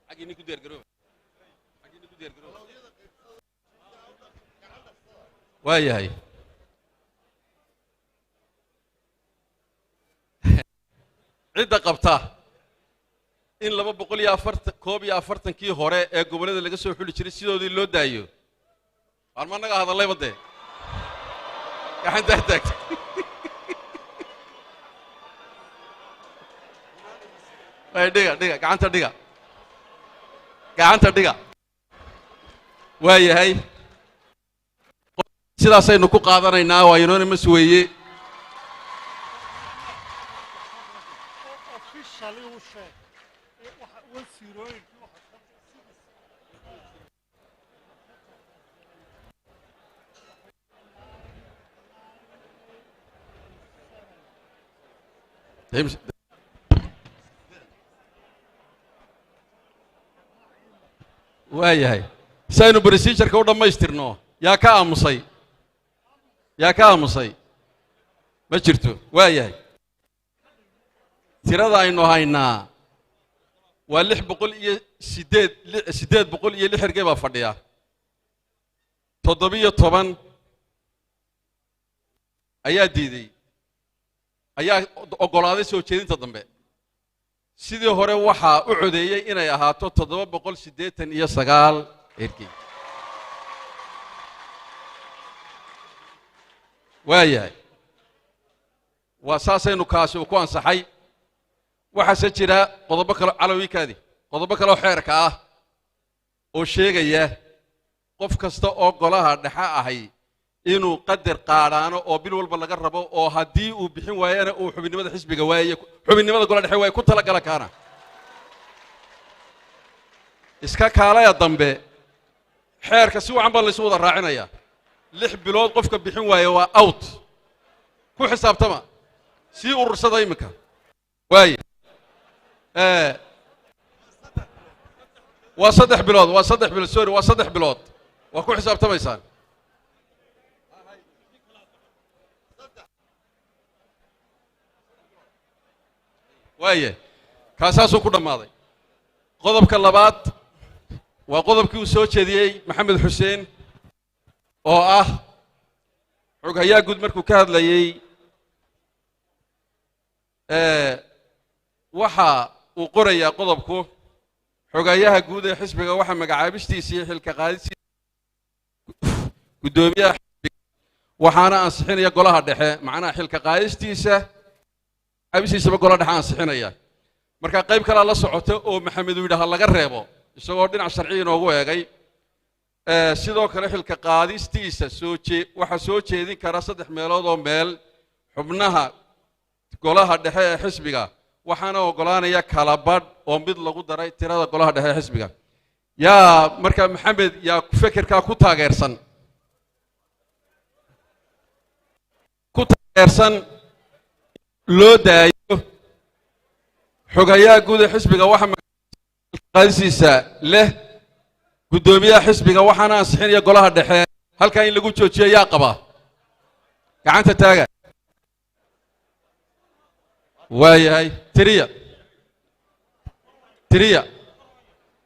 Xaggii ku diyaar garooba, xaggii ku diyaar garooba. Waa yahay, cidda qabta in 241 hore ee gobollada laga soo xuli jiray sidoodii loo daayo, waan ma naga hadallayba dee, gacantaa taagta. Ay, dhiga, dhiga gacanta, dhiga gacanta, dhiga. Waa yahay, sidaasaynu ku qaadanaynaa, waa unanimous weeye. Officially u sheeg waxa 108 waxa. James- Waa yahay, si aynu procedureka u dhammaystirno, yaa ka aamusay? Yaa ka aamusay? Ma jirto. Waa yahay, tirada aynu haynaa waa 608, 806 ergey baa fadhiya. 17 ayaa diiday, ayaa oggolaaday soo jeedinta dambe. Sidii hore waxaa u codeeyey inay ahaato 789 ergey. Waa yahay, waa saasaynu kaasi uu ku ansaxay. Waxaase jira qodobo kale, calowiikaadi, qodobo kale oo xeerka ah oo sheegaya qof kasta oo golaha dhexe ahay inuu qadar qaadhaano oo bil walba laga rabo, oo haddii uu bixin waayana uu xubinnimada xisbiga waaye, xubinnimada golaha dhexe waaye. Ku talagala kaana iska kaalaya dambe. Xeerka si wacan baa laysu wada raacinayaa. 6 bilood qofka bixin waaya waa out, ku xisaabtama, sii urursada iminka. Waaye waa 3 bilood, waa 3 bilood, sorry, waa 3 bilood, waa ku xisaabtamaysaan. Waaye kaasaasuu ku dhammaaday. Qodobka labaad waa qodobkii uu soo jeediyey Maxamed Xuseen oo ah xoghayaa guud markuu ka hadlayey. Waxa uu qorayaa qodobku: xogayaha guud ee xisbiga waxaa magacaabistiisa iyo xilka qaadisiisa guddoomiyaha xisbiga, waxaana ansixinaya golaha dhexe. Macnaha xilka qaadistiisa, magacaabistiisaba golaha dhexe ansixinaya. Marka qayb kalaa la socota oo Maxamed uu yidhaha laga reebo, isagoo dhinac sharci inoogu eegay. Sidoo kale xilka qaadistiisa soo jee waxaa soo jeedin kara saddex meelood oo meel Xubnaha golaha dhexe ee xisbiga waxaana oggolaanaya kala badh oo mid lagu daray tirada golaha dhexe ee xisbiga. Yaa marka Maxamed yaa fekerkaa ku taageersan, ku taageersan loo daayo xogayaha guud ee xisbiga waxa qaadisiisa leh guddoomiyaha xisbiga, waxaana ansixinaya golaha dhexe, halkaa in lagu joojiyo yaa qaba? Gacanta taaga. Waayahay, tiriya, tiriya,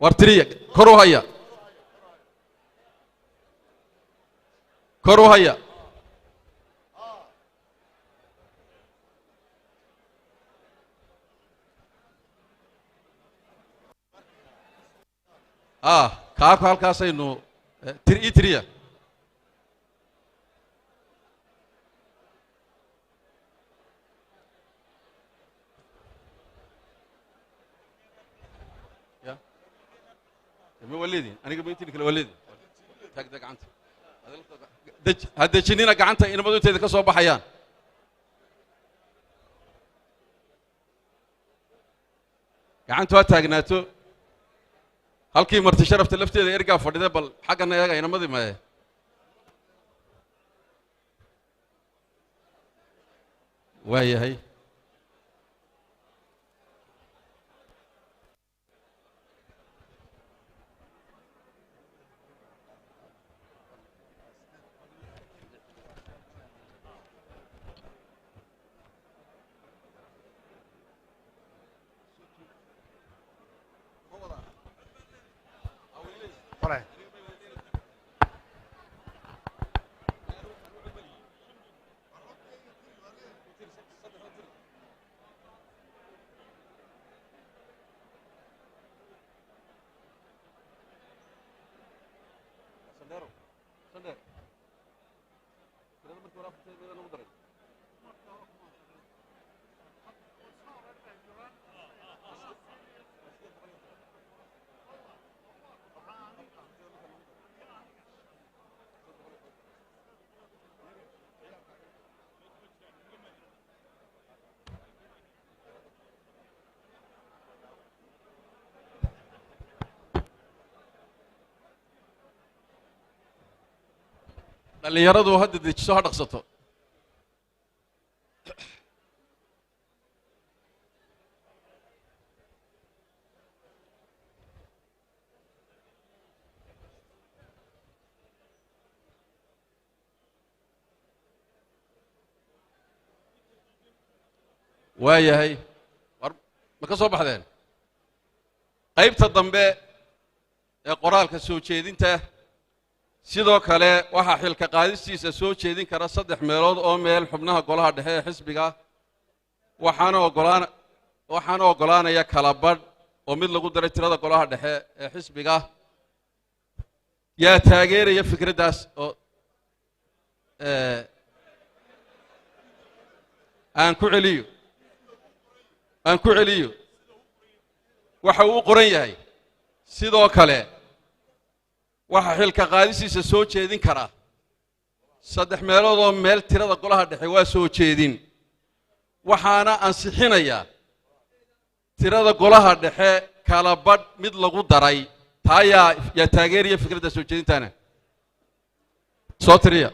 war tiriya, kor u haya, kor u haya. Ah, kaako halkaasaynu ii tiriya. Ya ma waa leedihin, aniga ma intiin kale waa leedihin. Taagda gacanta, ha dejinina gacanta, inamadu inteeda ka soo baxayaan. Gacantu ha taagnaato. Halkii marti sharafta lafteeda ergaa fadhida, bal xaggana eega, inamadii maye. Waa yahay. Dhallinyaradu hadda dejiso, ha dhaqsato. Waa yahay, war ma ka soo baxdeen qaybta dambe ee qoraalka soo jeedinta? Sidoo kale waxaa xilka qaadistiisa soo jeedin kara saddex meelood oo meel xubnaha golaha dhexe ee xisbiga, waxaana oggolaanaya kala badh oo mid lagu daray tirada golaha dhexe ee xisbiga. Yaa taageeraya fikraddaas oo aan ku celiyo, aan ku celiyo? Waxa uu u qoran yahay: sidoo kale waxaa xilka qaadisiisa soo jeedin kara saddex meelood oo meel tirada golaha dhexe, waa soo jeedin, waxaana ansixinaya tirada golaha dhexe kala badh mid lagu daray. Taa yaa taageeraya fikradda soo jeedintaana? Soo tiriya.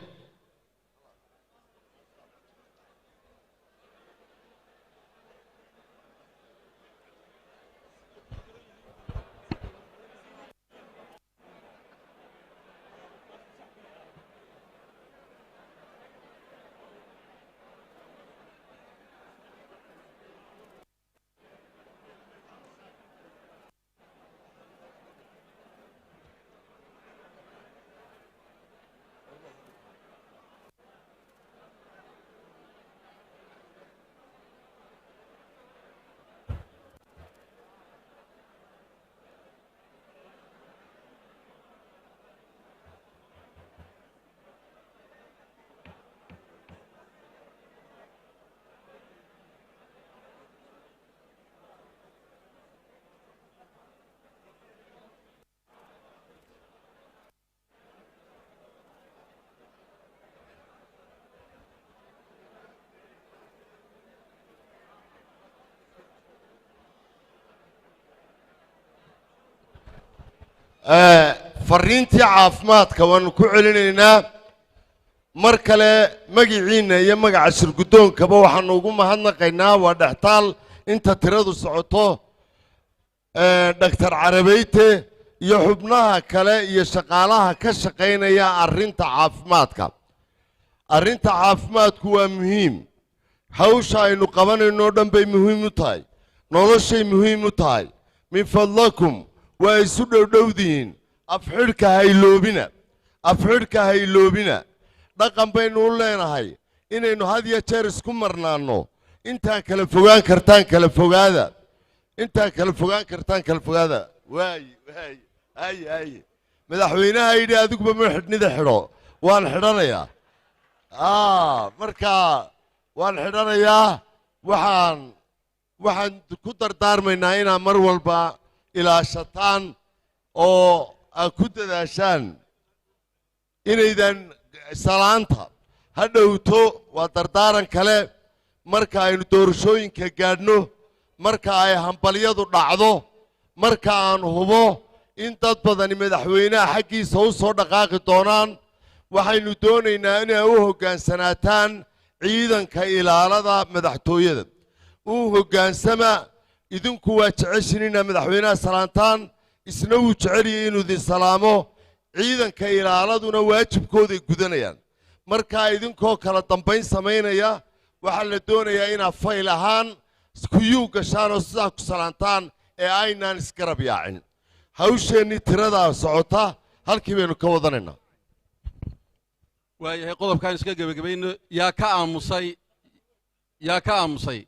Fariintii caafimaadka waanu ku celinaynaa mar kale. Magiciinna iyo magaca shirguddoonkaba waxaanu ugu mahadnaqaynaa, waa dhextaal inta tiradu socoto, Dhaktar Carabeyte iyo xubnaha kale iyo shaqaalaha ka shaqaynaya arrinta caafimaadka. Arrinta caafimaadku waa muhiim. Hawsha aynu qabanayno o dhan bay muhiim u tahay, noloshay muhiim u tahay. Min fadlakum, waa isu dhowdhowdihiin. Afxidhka hayloobina, afxidhka hayloobina. Dhaqan baynu u leenahay inaynu had iyo jeer isku marnaanno. Intaan kala fogaan kartaan kala fogaada, intaan kala fogaan kartaan kala fogaada. Waay waay, hay hay. Madaxweynaha yidhi adiguba ma xidhnida, xidho. Waan xidhanayaa, marka waan xidhanayaa. Waxaan ku dardaarmaynaa inaad mar walba ilaashataan oo aad ku dadaashaan inaydan salaanta ha dhowto. Waa dardaaran kale. Marka aynu doorashooyinka gaadhno, marka ay hambalyadu dhacdo, marka aan hubo in dad badani madaxweynaha xaggiisa u soo dhaqaaqi doonaan, waxaynu doonaynaa inay u hoggaansanaataan ciidanka ilaalada madaxtooyada. U hoggaansama. Idinku waa jeceshin inaa madaxweynaha salaantaan, isna wuu jeceliyay inuu idin salaamo. Ciidanka ilaaladuna waajibkooday gudanayaan. Markaa idinkoo kala dambayn samaynaya, waxaa la doonayaa inaad fayl ahaan kuyuu gashaan oo sidaa ku salaantaan ee aynaan isgarab yaacin. Hawsheennii tiradaa socota, halkii baynu ka wadanaynaa. Waayahay, qodobkaan iska gebagabayno. Yaa ka aamusay? Yaa ka aamusay?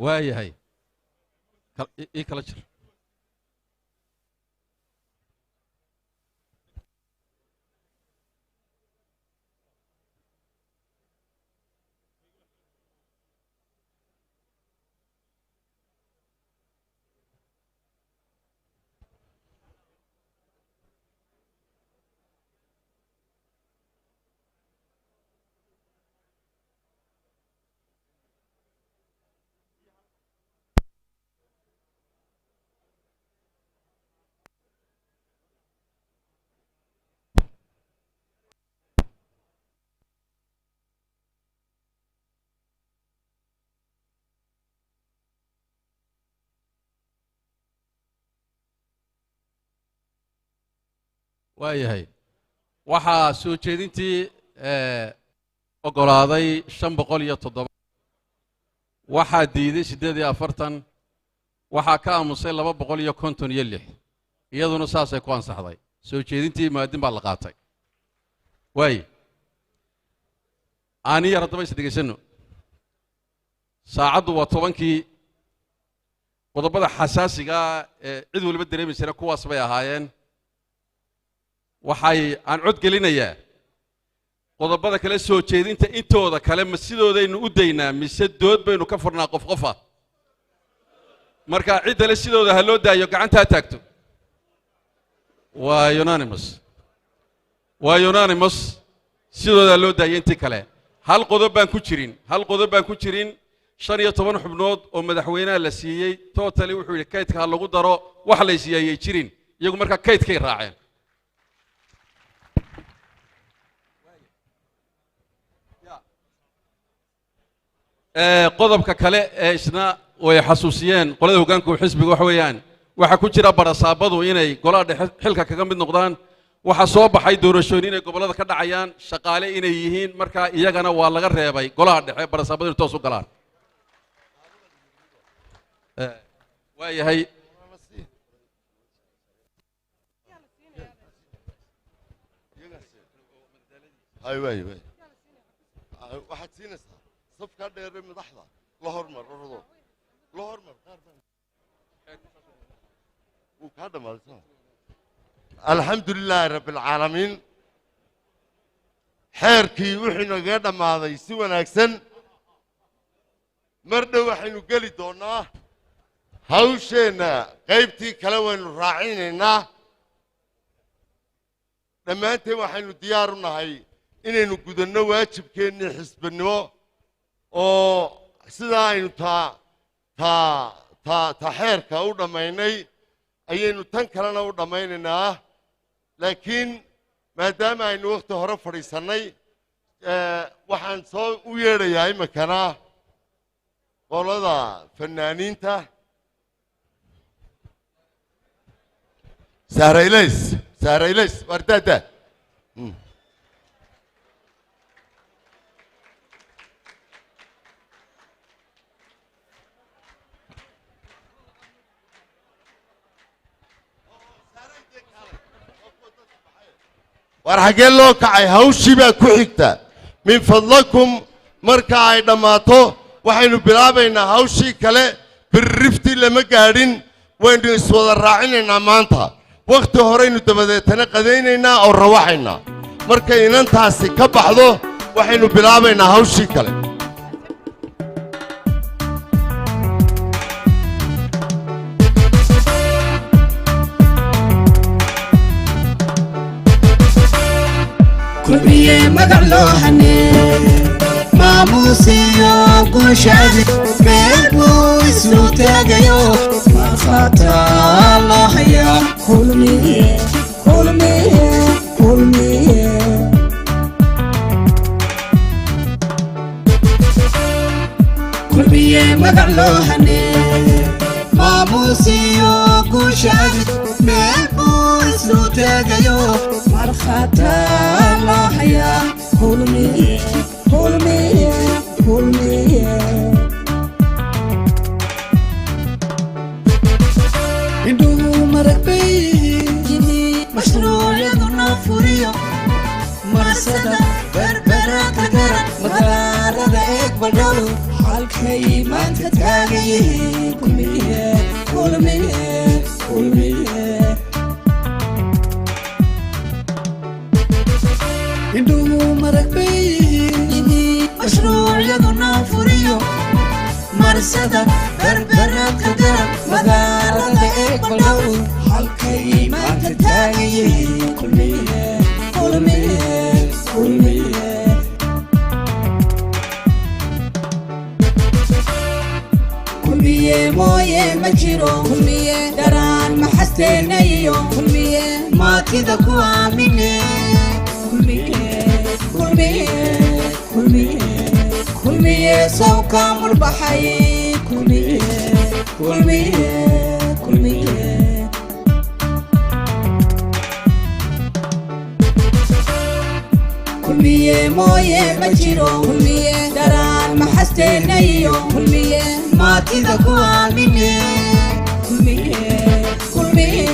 Waayahay, ii kala jir. Waayahay, waxaa soo jeedintii oggolaaday 507, waxaa diiday 48, waxaa ka aamusay 256. Iyaduna saasay ku ansaxday. Soo jeedintii maadin baa la qaatay. Waay, aani yar haddaba is dhegaysanno. Saacaddu waa 10-kii. Qodobada xasaasigaa ee cid waliba dareemaysana kuwaas bay ahaayeen. Waxay aan cod gelinayaa qodobada kale. Soo jeedinta intooda kale ma sidoodaynu u daynaa mise dood baynu ka furnaa qof qofa? Marka ciddale sidooda ha loo daayo, gacantaa taagto. Waa unanimous, waa unanimous. Sidoodaa loo daayay intii kale. Hal qodob baan ku jirin, hal qodob baan ku jirin. 15 xubnood oo madaxweynaha la siiyey totally, wuxuu yidhi kaydka ha lagu daro. Wax la siiyayay jirin, iyagu markaa kaydkay raaceen. Qodobka kale ee isna way xasuusiyeen qolada hoggaanka xisbiga waxa weeyaan, waxaa ku jira barasaabadu inay golaha dhexe xilka kaga mid noqdaan. Waxaa soo baxay doorashooyin inay gobollada ka dhacayaan, shaqaale inay yihiin, markaa iyagana waa laga reebay golaha dhexe barasaabadu inay toos u galaan. Waayahay. Hay waay waay, waxaad siinaysaa safkaa dheere madaxda la hormar, ordo la hormar. Qaar baan wuu kaa dhammaaday soo. Alxamdu lilaahi rabbi alcaalamiin. Xeerkii wuxuu nagaga dhammaaday si wanaagsan. Mar dhow waxaynu geli doonnaa hawsheenna qaybtii kale, waynu raacinaynaa. Dhammaanteen waxaynu diyaar u nahay inaynu gudanno waajibkeennii xisbinimo, oo sidaa aynu taa taa taa ta xeerka u dhammaynay ayaynu tan kalena u dhammaynaynaa. Laakiin maadaama aynu wakhti hore fadhiisannay, waxaan soo u yeedhayaa iminkana qolada fanaaniinta. Sahraylays, Sahraylays, wardaada. War xaggee loo kacay? Hawshii baa ku xigta. Min fadlakum, marka ay dhammaato waxaynu bilaabaynaa hawshii kale. Birriftii lama gaadhin, waynu iswada raacinaynaa maanta. Wakhti horeynu dabadeetana qadaynaynaa oo rawaxaynaa. Markay inantaasi ka baxdo waxaynu bilaabaynaa hawshii kale. Kulmiye magac loo hanee, maamuusiyo guushaadi meel buu isu taagayo, markhaataa loo hayaa. Kulmiye, Kulmiye, Kulmiye. Kulmiye magac loo hanee, maamuusiyo guushaadi meel buu isu taagayo, markhaataa loo hayaa. Kulmiye, Kulmiye, Kulmiye. Indhuhu marag bay yihiin mashruucyadu noo furiyo, marsada Berbera ka daran, magaalada eeg badhow halkay maanta taagan yihiin. Kulmiye, Kulmiye, Kulmiye. Indhuhu marag bay yihiin mashruucyadu noo furiyo, marsada Berbera ka daran, magaalada eeg badhow halkay maanta taagan yihiin. Kulmiye, Kulmiye, Kulmiye. Kulmiye mooye ma jiro, Kulmiye daraan maxasteenayo, Kulmiye maatida ku aamine. Kulmiye, Kulmiye, Kulmiye. Kulmiye sawka murbaxay. Kulmiye, Kulmiye, Kulmiye. Kulmiye mooye ma jiro, Kulmiye daraan maxasteenayo, Kulmiye maatida ku aamine. Kulmiye, Kulmiye,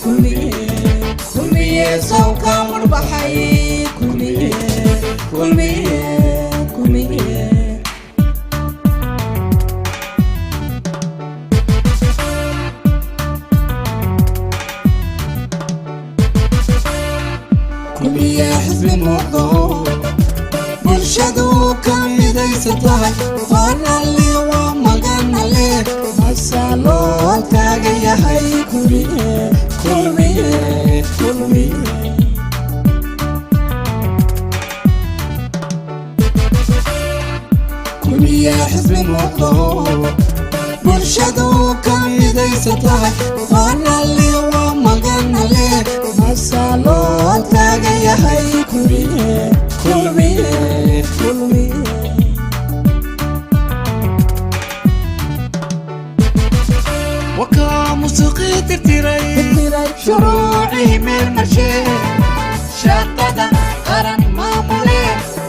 Kulmiye. Kulmiye sawka murbaxay. Kulmiye, Kulmiye, Kulmiye. Kulmiye xisbi muuqdo, bulshadu ka midaysan tahay, waralle waa maganale, masa loo taagan yahay. Kulmiye, Kulmiye, Kulmiye. Kulmiye xisbi muuqdo, bulshadu ka midaysan tahay, waralle waa maganale, masa loo taagan yahay. Kulmiye, Kulmiye, Kulmiye. Wakaa musuqii tirtiray, shuruucihii meel marshee, shaqada qaran maamule,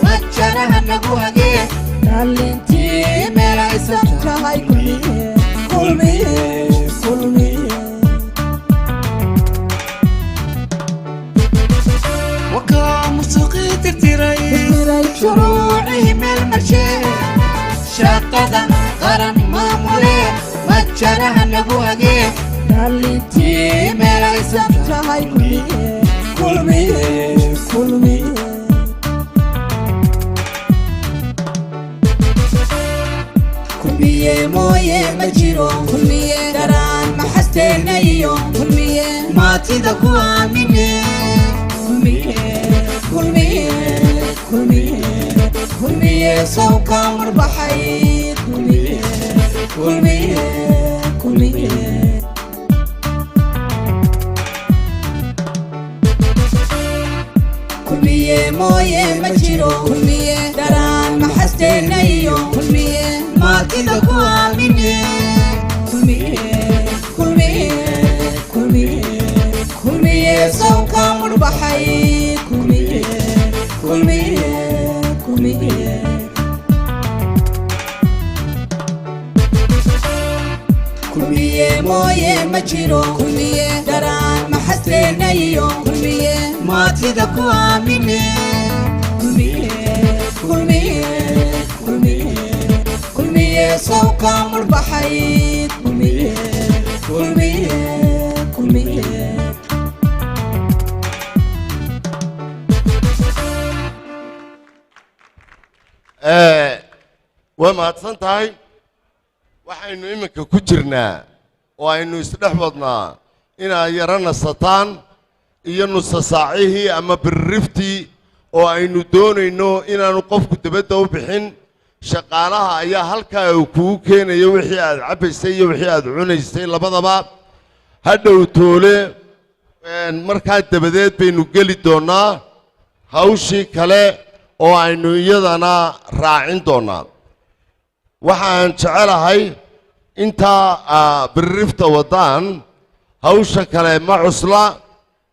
majaraha nagu hagee, dhalintii meelaysan tahay. Kulmiye, Kulmiye, Kulmiye. Wakaa musuqii tirtiray, shuruucihii meel marshee, shaqada qaran maamule, majaraha nagu hagee, dhalintii meelaysan tahay. Kulmiye, Kulmiye, Kulmiye. Kulmiye mooye ma jiro, Kulmiye daraan maxasteenayo, Kulmiye maatida ku aamine. Kulmiye. Kulmiye, kulmiye sawka murbaxay. Kulmiye, kulmiye, kulmiye. Kulmiye mooye ma jiro, kulmiye daraan maxasteenayo, kulmiye maatida ku aamine. Kulmiye, kulmiye, kulmiye, kulmiye sawka murbaxay. Kulmiye, kulmiye, kulmiye. Kulmiye mooye ma jiro, kulmiye daraan maxasteenayo, kulmiye maatida ku aamine. Kulmiye, kulmiye, kulmiye, kulmiye sawka murbaxay. Kulmiye, kulmiye, kulmiye. Waa mahadsan tahay. Waxaynu iminka ku jirnaa oo aynu isdhex wadnaa inaad yaro nasataan iyo nusa saacihii ama biririftii oo aynu doonayno inaanu qofku debadda u bixin. Shaqaalaha ayaa halkaa uu kugu keenayo wixii aad cabbaysay iyo wixii aad cunaysay labadaba. Hadhow toole markaa dabadeed baynu geli doonnaa hawshii kale oo aynu iyadana raacin doonnaa. Waxaan jecelahay intaa biririfta waddaan hawsha kale ma cusla.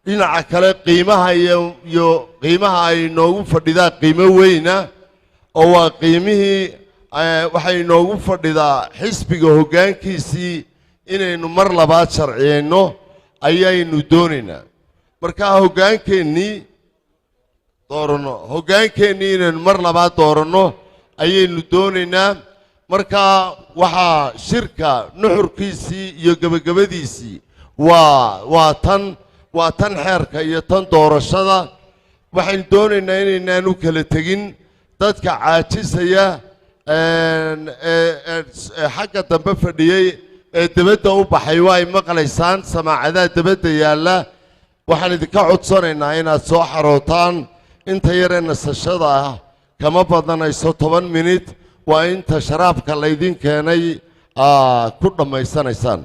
Dhinaca kale qiimaha iyo qiimaha ay noogu fadhidaa qiimo weyna oo waa qiimihii waxay noogu fadhidaa xisbiga hoggaankiisii inaynu mar labaad sharciyeyno ayaynu doonaynaa. Marka hoggaankeennii dooranno, hoggaankeenii inaynu mar labaad dooranno ayaynu doonaynaa. Marka waxaa shirka nuxurkiisii iyo gebagabadiisii waa tan xeerka iyo tan doorashada. Waxaynu doonaynaa inaynaan u kala tegin dadka caajisaya xagga dambe fadhiyey ee debadda u baxay. Waa ay maqlaysaan samaacadaha debadda yaalla. Waxaan idinka codsanaynaa inaad soo xarootaan. Inta yaree nasashada ah kama badanayso 10 minit, waa inta sharaabka laydin keenay ku dhammaysanaysaan.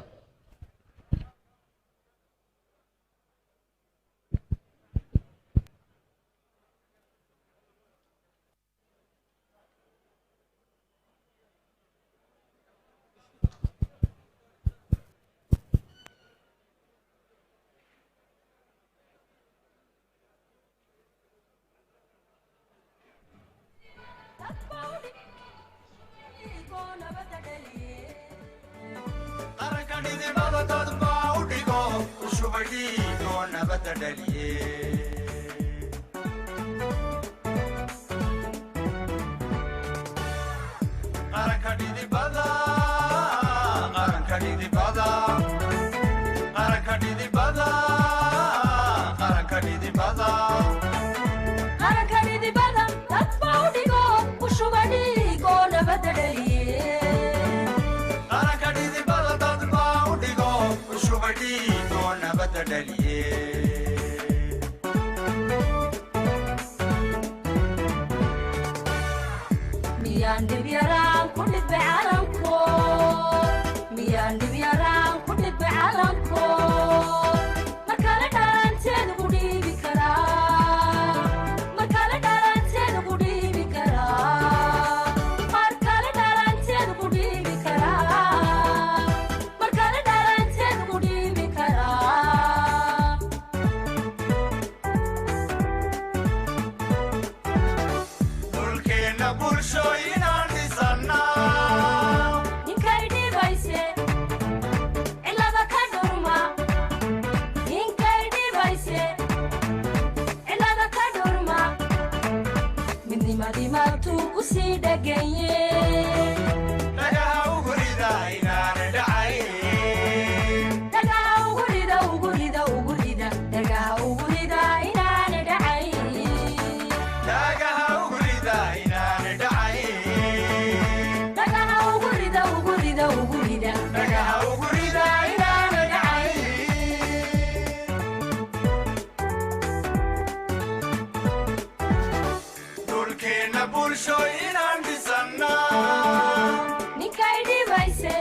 Bulsho inaan dhisannaa. Ninkay dhibayse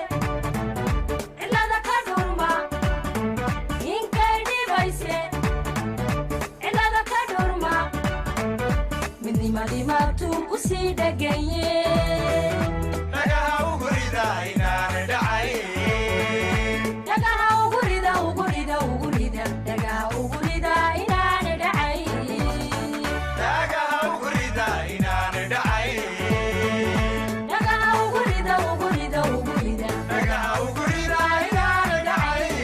cilada ka dhurma, ninkay dhibayse cilada ka dhurma, midnimadii maatuu ku sii dheganye. Dhagaha ugu rida inaanay dhacayn. Dhagaha ugu rida, ugu rida, ugu rida, dhagaha ugu rida inaanay dhacayn. Dhagaha ugu rida inaanay dhacayn. Dhagaha ugu rida, ugu rida, ugu rida, dhagaha ugu rida inaanay dhacayn.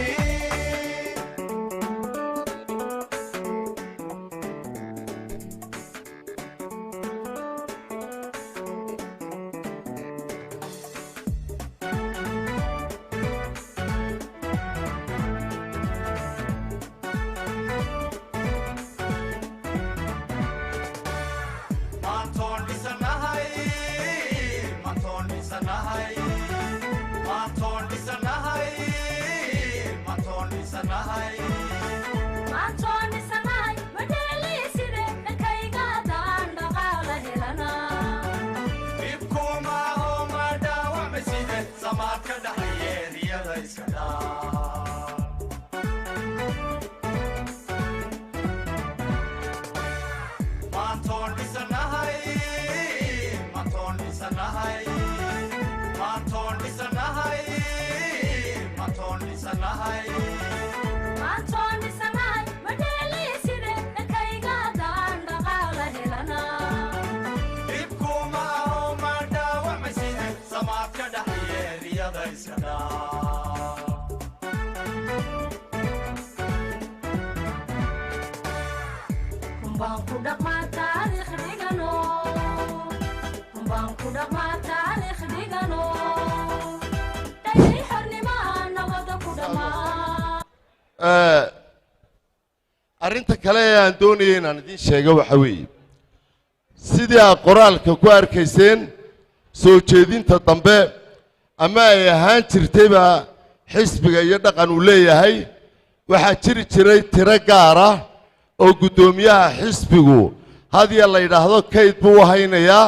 Maantoon dhisanahay, maantoon dhisanahay, maantoon dhisanahay, maantoon dhisanahay. Maantoon dhisanahay madheeliiside dhankayga haddaan dhaqaala helanaa. Dhibkuma oo ma dhaawacmayside, samaad ka dhaxayeeriyada iska dhaa. Maantoon dhisanahay, maantoon dhisanahay, maantoon dhisanahay, maantoon dhisanahay. Maantoon dhisanahay madheeliiside dhankayga haddaan dhaqaala helanaa. Dhibkuma oo ma dhaawacmayside, samaad ka dhaxayeeriyada iska dhaa. Baan ku dhaqmaa taariikh dhigano, baan ku dhaqmaa taariikh dhigano, dhaydii xornimaa nabada ku dhammaa. Arrinta kale ee aan doonayay inaan idiin sheego waxa weeye, sidii aad qoraalka ku arkayseen soo jeedinta dambe ama ay ahaan jirtayba xisbiga iyo dhaqan uu leeyahay, waxaa jiri jiray tiro gaar ah oo guddoomiyaha xisbigu hadiya la yidhaahdo kayd buu u haynayaa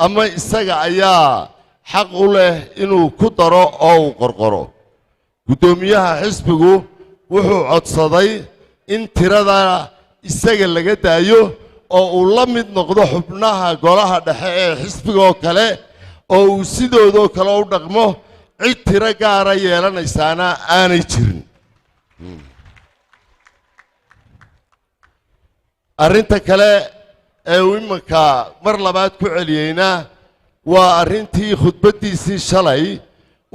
ama isaga ayaa xaq u leh inuu ku daro oo uu qorqoro. Guddoomiyaha xisbigu wuxuu codsaday in tirada isaga laga daayo oo uu la mid noqdo xubnaha golaha dhexe ee xisbiga oo kale, oo uu sidoodoo kale u dhaqmo, cid tiro gaara yeelanaysaana aanay jirin. Arrinta kale ee uu iminka mar labaad ku celiyeyna waa arrintii khudbaddiisii shalay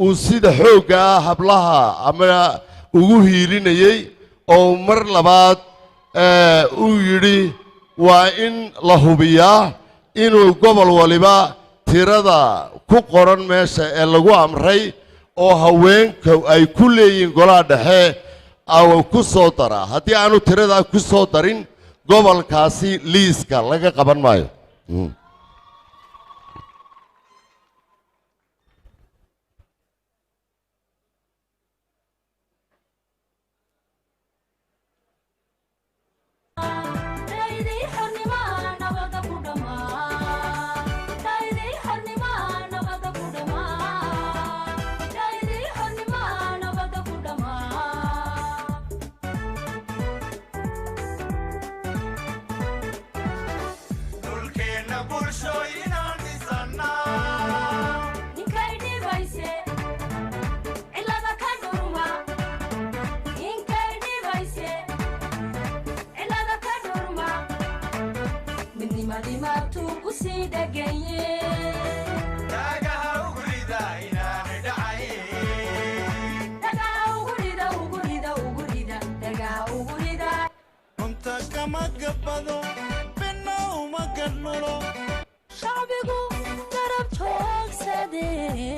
uu sida xoogga ah hablaha ama ugu hiilinayey, oo mar labaad uu yidhi waa in la hubiyaa inuu gobol waliba tirada ku qoran meesha ee lagu amray oo haweenka ay ku leeyihiin golaha dhexe ku soo daraa. Haddii aanu tiradaa ku soo darin, gobolkaasi liiska laga qaban maayo. Dhaydii xornimaa nabada ku dhammaa, dhaydii xornimaa nabada ku dhammaa, dhaydii xornimaa nabada ku dhammaa. Dhulkeenna bulsho inaan dhisannaa. Ninkay dhibayse cilada ka dhurma, ninkay dhibayse cilada ka dhurma, midnimadii maatuu ku sii dheganye. Dhagaha ugu rida inaanay dhacayn. Dhagaha ugu rida, ugu rida, ugu rida, dhagaha ugu rida. Runta kama gabbado, beenna uma gadlulo. Shacbigu garab joogsadee.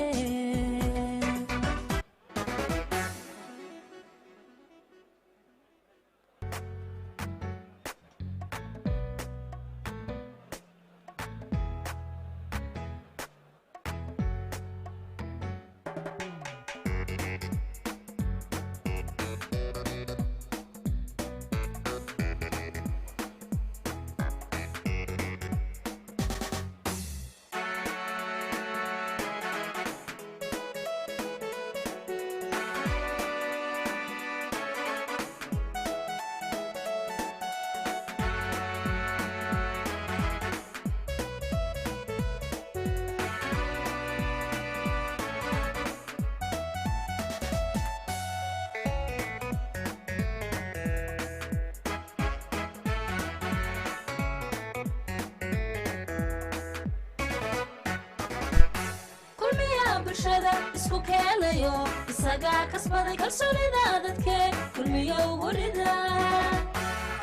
Bulshada isku keenayo, isagaa kasbaday kalsoonida dadke. Kulmiye ugu rida.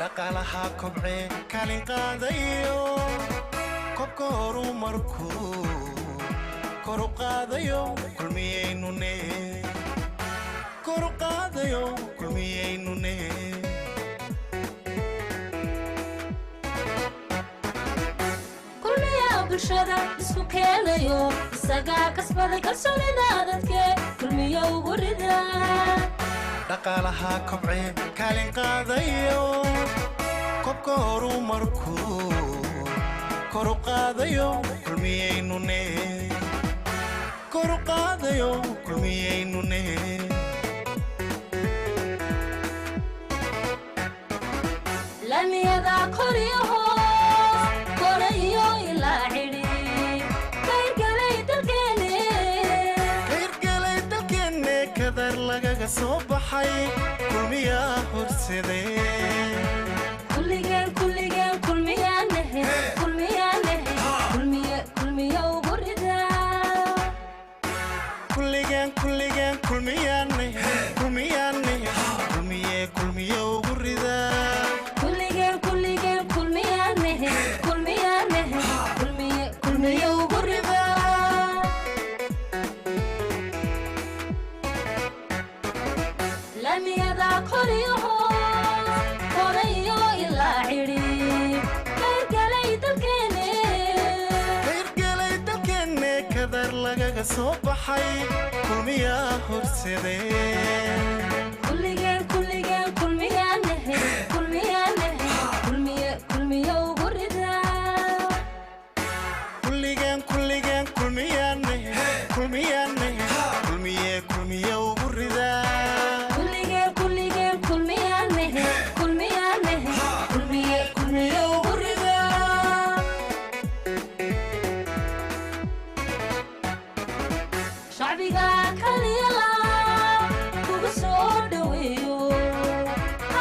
Dhaqaalaha kobcee kaalin qaadayo, kobka horumarku kor u qaadayo, kulmiyaynune kor u qaadayo, kulmiyaynune. Kulmiya bulshada isku keenayo, isagaa kasbaday kalsoonida dadke. Kulmiye ugu rida. Dhaqaalaha kobcee kaalin qaadayo, kobka horumarku kor u qaadayo, kulmiyaynune kor u qaadayo, kulmiyaynune. Lamiyada koriyo hoos korayo ilaa cidhi kayrgalay dalkeene. Kayrgalay dalkeenne, kadar lagaga soo baxay, kulmiyaa horsadee. Kulligeen, kulligeen kulmiyaanahe, kulmiyaanahe, kulmiye, kulmiye ugu rida. Kulligeen, kulligeen kulmiyaane, kulmiyaane, kulmiye, kulmiye ugu ridaa. Kulligeen, kulligeen kulmiyaanahe, kulmiyaanahe, kulmiye, kulmiye ugu rida. Lamiyada koriyo hoos korayo ilaa cidhi kayrgalay dalkeene. Kayrgalay dalkeenne, kadar lagaga soo baxay, kulmiyaa horsadee. Kulligeen, kulligeen kulmiyaanahe, kulmiyaanahe, kulmiye, kulmiye ugu rida. Kulligeen, kulligeen kulmiyaane, kulmiyaane, kulmiye, kulmiye ugu ridaa. Kulligeen, kulligeen kulmiyaanahe, kulmiyaanahe, kulmiye, kulmiye ugu rida. Shacbiga kaliya kugu soo dhaweeyo,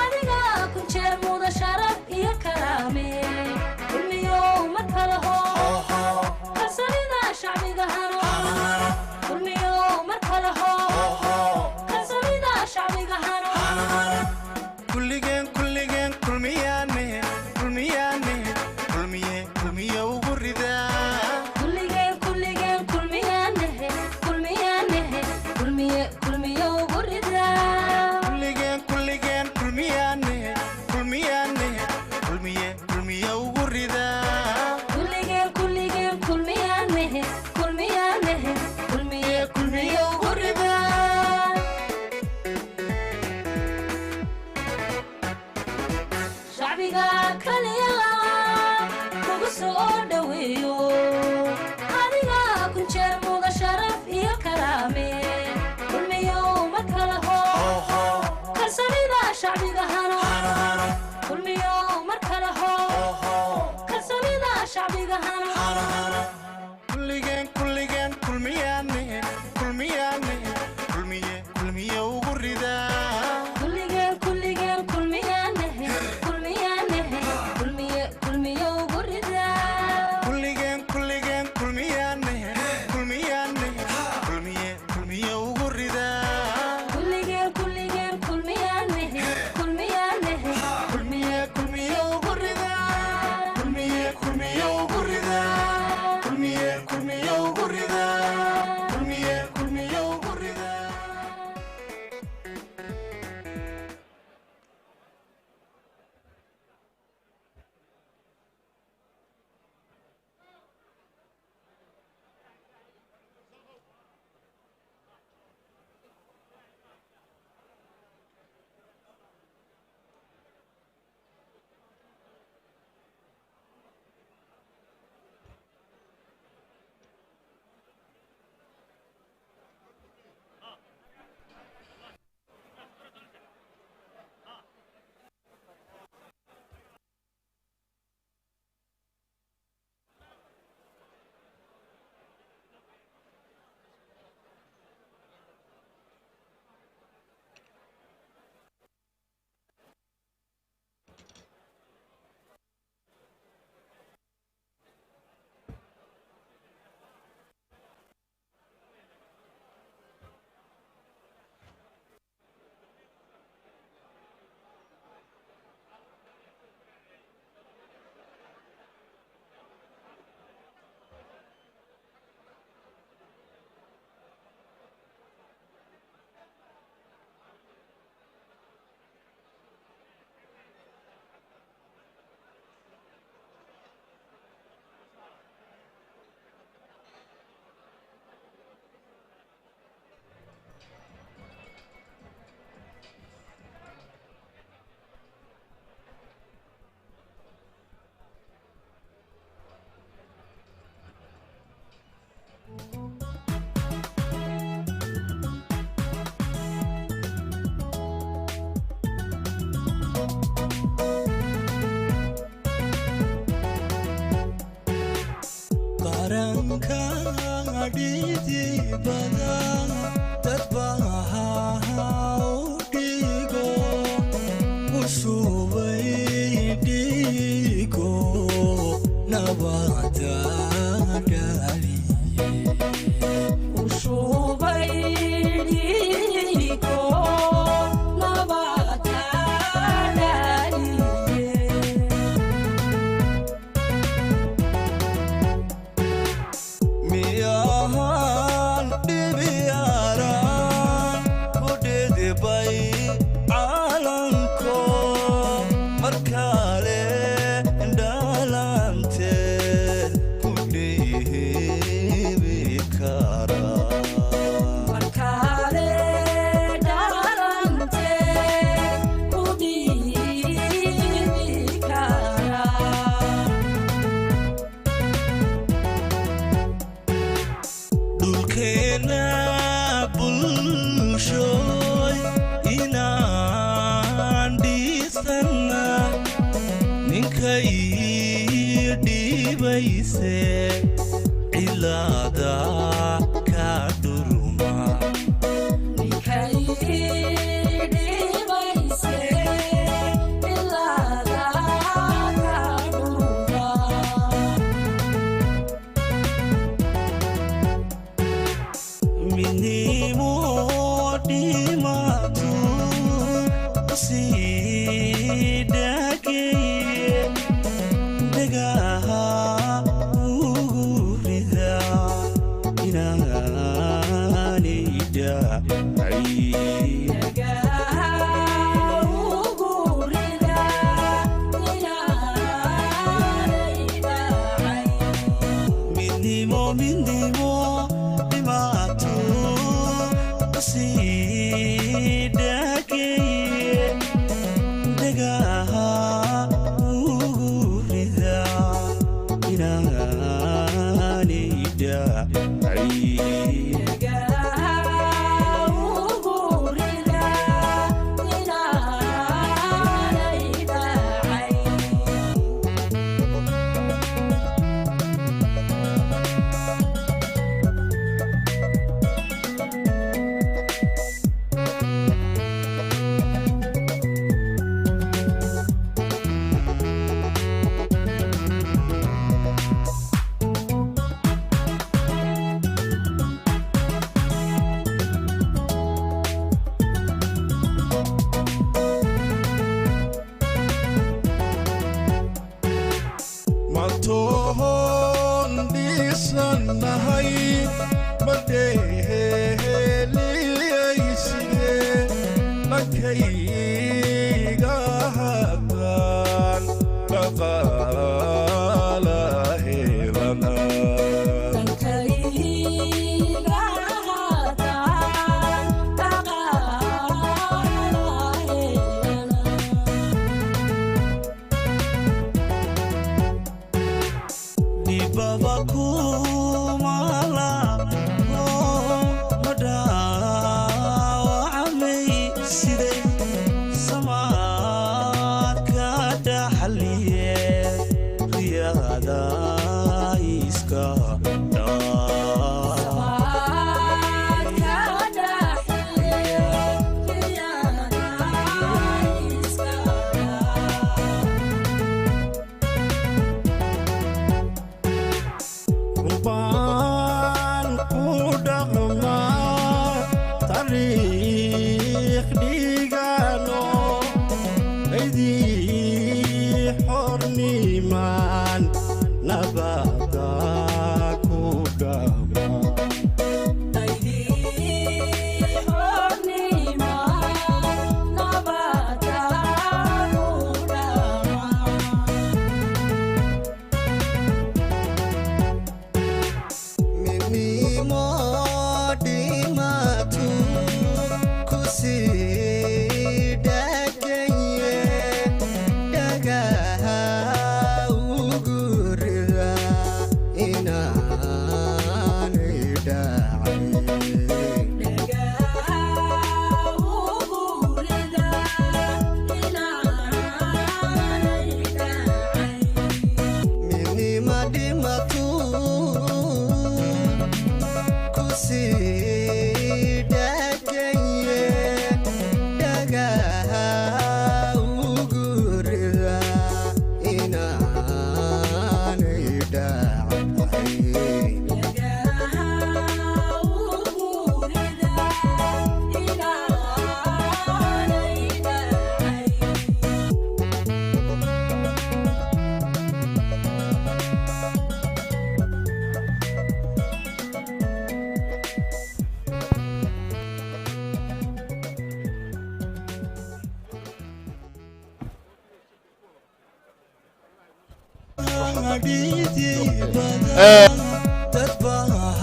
adiga kun jeer muda sharaf iyo karaame. Kulmiyo mar kale ho, kalsoonida shacbiga hano. Kulmiyo mar kale ho, kalsoonida shacbiga hano. Kulligeen, kulligeen kulmiyaane, kulmiyaane, kulmiye, kulmiye ugu ridaa. Kulligeen, kulligeen kulmiyaanahe, kulmiyaanahe, kulmiye, kulmiye ugu rida. Kulligeen, kulligeen kulmiyaane, kulmiyaane, kulmiye, kulmiye ugu ridaa. Kulligeen, kulligeen kulmiyaanahe, kulmiyaanahe, kulmiye, kulmiye ugu rida. Shacbiga kaliya kugu soo dhaweeyo, adiga kun jeer muda sharaf iyo karaame. Kulmiyo mar kale ho, kalsoonida shacbiga hano. Kulmiyo mar kale ho, kalsoonida shacbiga hano. Kulligeen, kulligeen kulmiyaane, kulmiyaane, kulmiye, kulmiye ugu ridaa. Kulligeen, kulligeen kulmiyaanahe, kulmiyaanahe, kulmiye, kulmiye ugu rida. Kulligeen, kulligeen kulmiyaane, kulmiyaane, kulmiye, kulmiye ugu ridaa. Kulligeen, kulligeen kulmiyaanahe, kulmiyaanahe, kulmiye, kulmiye ugu ridaa. Kulmiye, kulmiye ugu ridaa. Dhidibada dad baa u dhigo, u shubay dhigo, nabada dhaliye. Miyahan dhibyaraan ku dhidibay caalanko, markale dhalanteed ku dhiibi karaa. Dhulkeena bulshooy inaan dhisana, ninkay dhibayse cilaada ka dhurma. Midnimo dhimato sii dhageye, dhagaha ugu rida inaanay dhacay. Midnimo, midnimo dhimaato sii dhageye, dhagaha ugu rida inaanay dhacay. Matohon dhisannahay, madheheliyaysiye dhankayga haddaan dhaqaala helana. Dhibaba kumala oo ma dhaawacmay siday Dhagaha ugu rida inaanay dhacayn.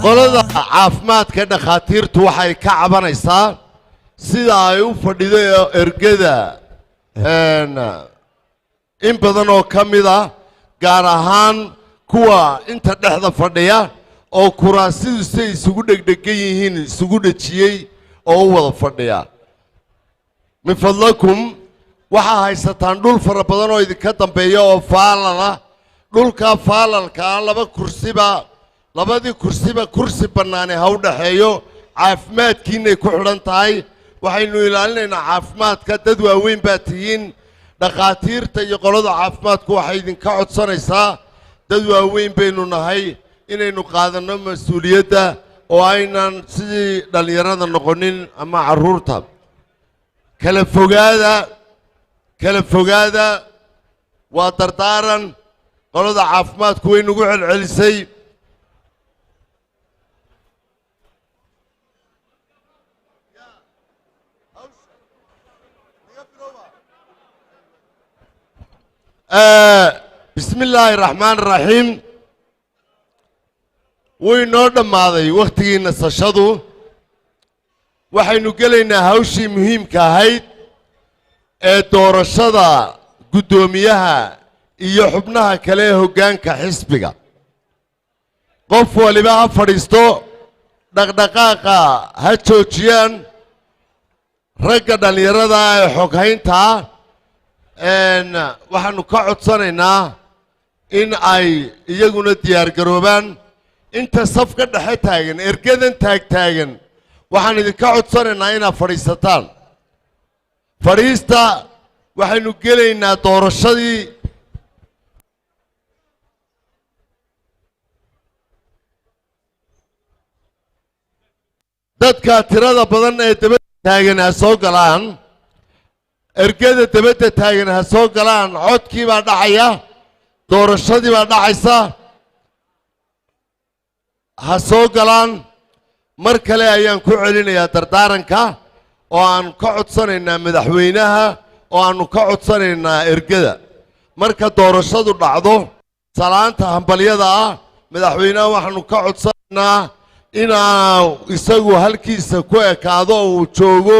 Qolada caafimaadka dhakhaatiirtu waxay ka cabanaysaa sida ay u fadhido ergada in badan oo ka mid ah, gaar ahaan kuwa inta dhexda fadhiya oo kuraasidu siay isugu dhegdhegan yihiin isugu dhejiyey oo u wada fadhiya. Min fadlakum, waxaa haysataan dhul fara badan oo idinka dambeeya oo faalala. Dhulkaa faalalkaa laba kursiba, labadii kursiba kursi bannaani ha u dhaxeeyo. Caafimaadkiinay ku xidhan tahay. Waxaynu ilaalinaynaa caafimaadka. Dad waaweyn baa tihiin. Dhakhaatiirta iyo qolada caafimaadku waxay idinka codsanaysaa, dad waaweyn baynu nahay, inaynu qaadanno mas-uuliyadda oo aynan sidii dhallinyarada noqonin ama carruurta. Kala fogaada, kala fogaada, waa dardaaran. Qolada caafimaadku way nagu celcelisay. Bismi illaahi raxmaan raxiim. Way noo dhammaaday wakhtigii nasashadu. Waxaynu gelaynaa hawshii muhiimka ahayd ee doorashada guddoomiyaha iyo xubnaha kale ee hoggaanka xisbiga. Qof waliba ha fadhiisto, dhaqdhaqaaqa ha joojiyaan ragga dhallinyarada ee xoghayntaa. Waxaannu ka codsanaynaa in ay iyaguna diyaargaroobaan. Inta safka dhexe taagan, ergadan taagtaagan, waxaan idinka codsanaynaa inaad fadhiisataan. Fadhiista, waxaynu gelaynaa doorashadii. Dadka tirada badan ee dabadda taagan ha soo galaan. Ergada dabadda taagan ha soo galaan. Codkii baa dhacaya, doorashadii baa dhacaysa, ha soo galaan. Mar kale ayaan ku celinayaa dardaaranka oo aan ka codsanaynaa madaxweynaha oo aannu ka codsanaynaa ergada: marka doorashadu dhacdo, salaanta hambalyada ah madaxweynaha waxaannu ka codsanaynaa inaa isagu halkiisa ku ekaado oo uu joogo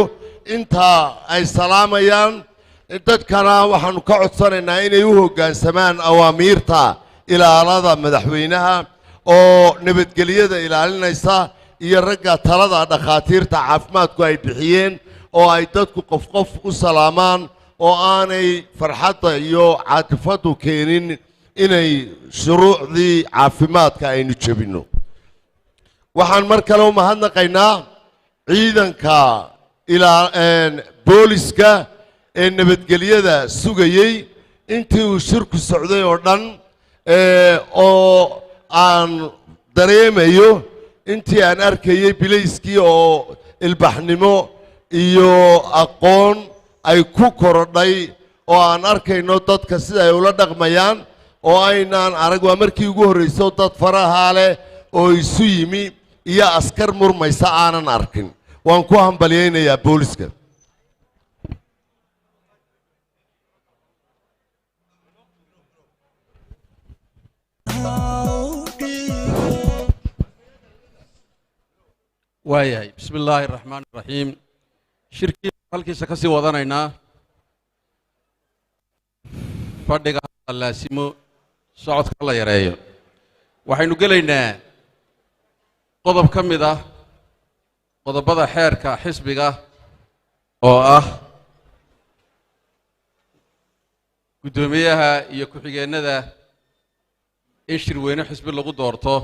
inta ay salaamayaan. Dadkana waxaannu ka codsanaynaa inay u hoggaansamaan awaamiirta ilaalada madaxweynaha oo nabadgelyada ilaalinaysa iyo ragga talada dhakhaatiirta caafimaadku ay bixiyeen, oo ay dadku qof qof u salaamaan oo aanay farxadda iyo caatifaddu keenin inay shuruucdii caafimaadka aynu jebinno. Waxaan mar kale u mahadnaqaynaa ciidanka ilaa booliska ee nabadgelyada sugayey intii uu shirku socday oo dhan, oo aan dareemayo intii aan arkayey bilayskii oo ilbaxnimo iyo aqoon ay ku korodhay, oo aan arkayno dadka sida ay ula dhaqmayaan oo aynaan arag. Waa markii ugu horraysay oo dad farahaa leh oo isu yimi iyo askar murmaysa aanan arkin. Waan ku hambalyaynayaa booliska. Waayahay, bismi illaahi araxmaan iraxiim. Shirkii halkiisa ka sii wadanaynaa. Fadhiga ha laasimo, socodka la yareeyo. Waxaynu gelaynaa qodob ka mid ah qodobada xeerka xisbiga oo ah guddoomiyaha iyo ku-xigeennada in shirweyne xisbi lagu doorto.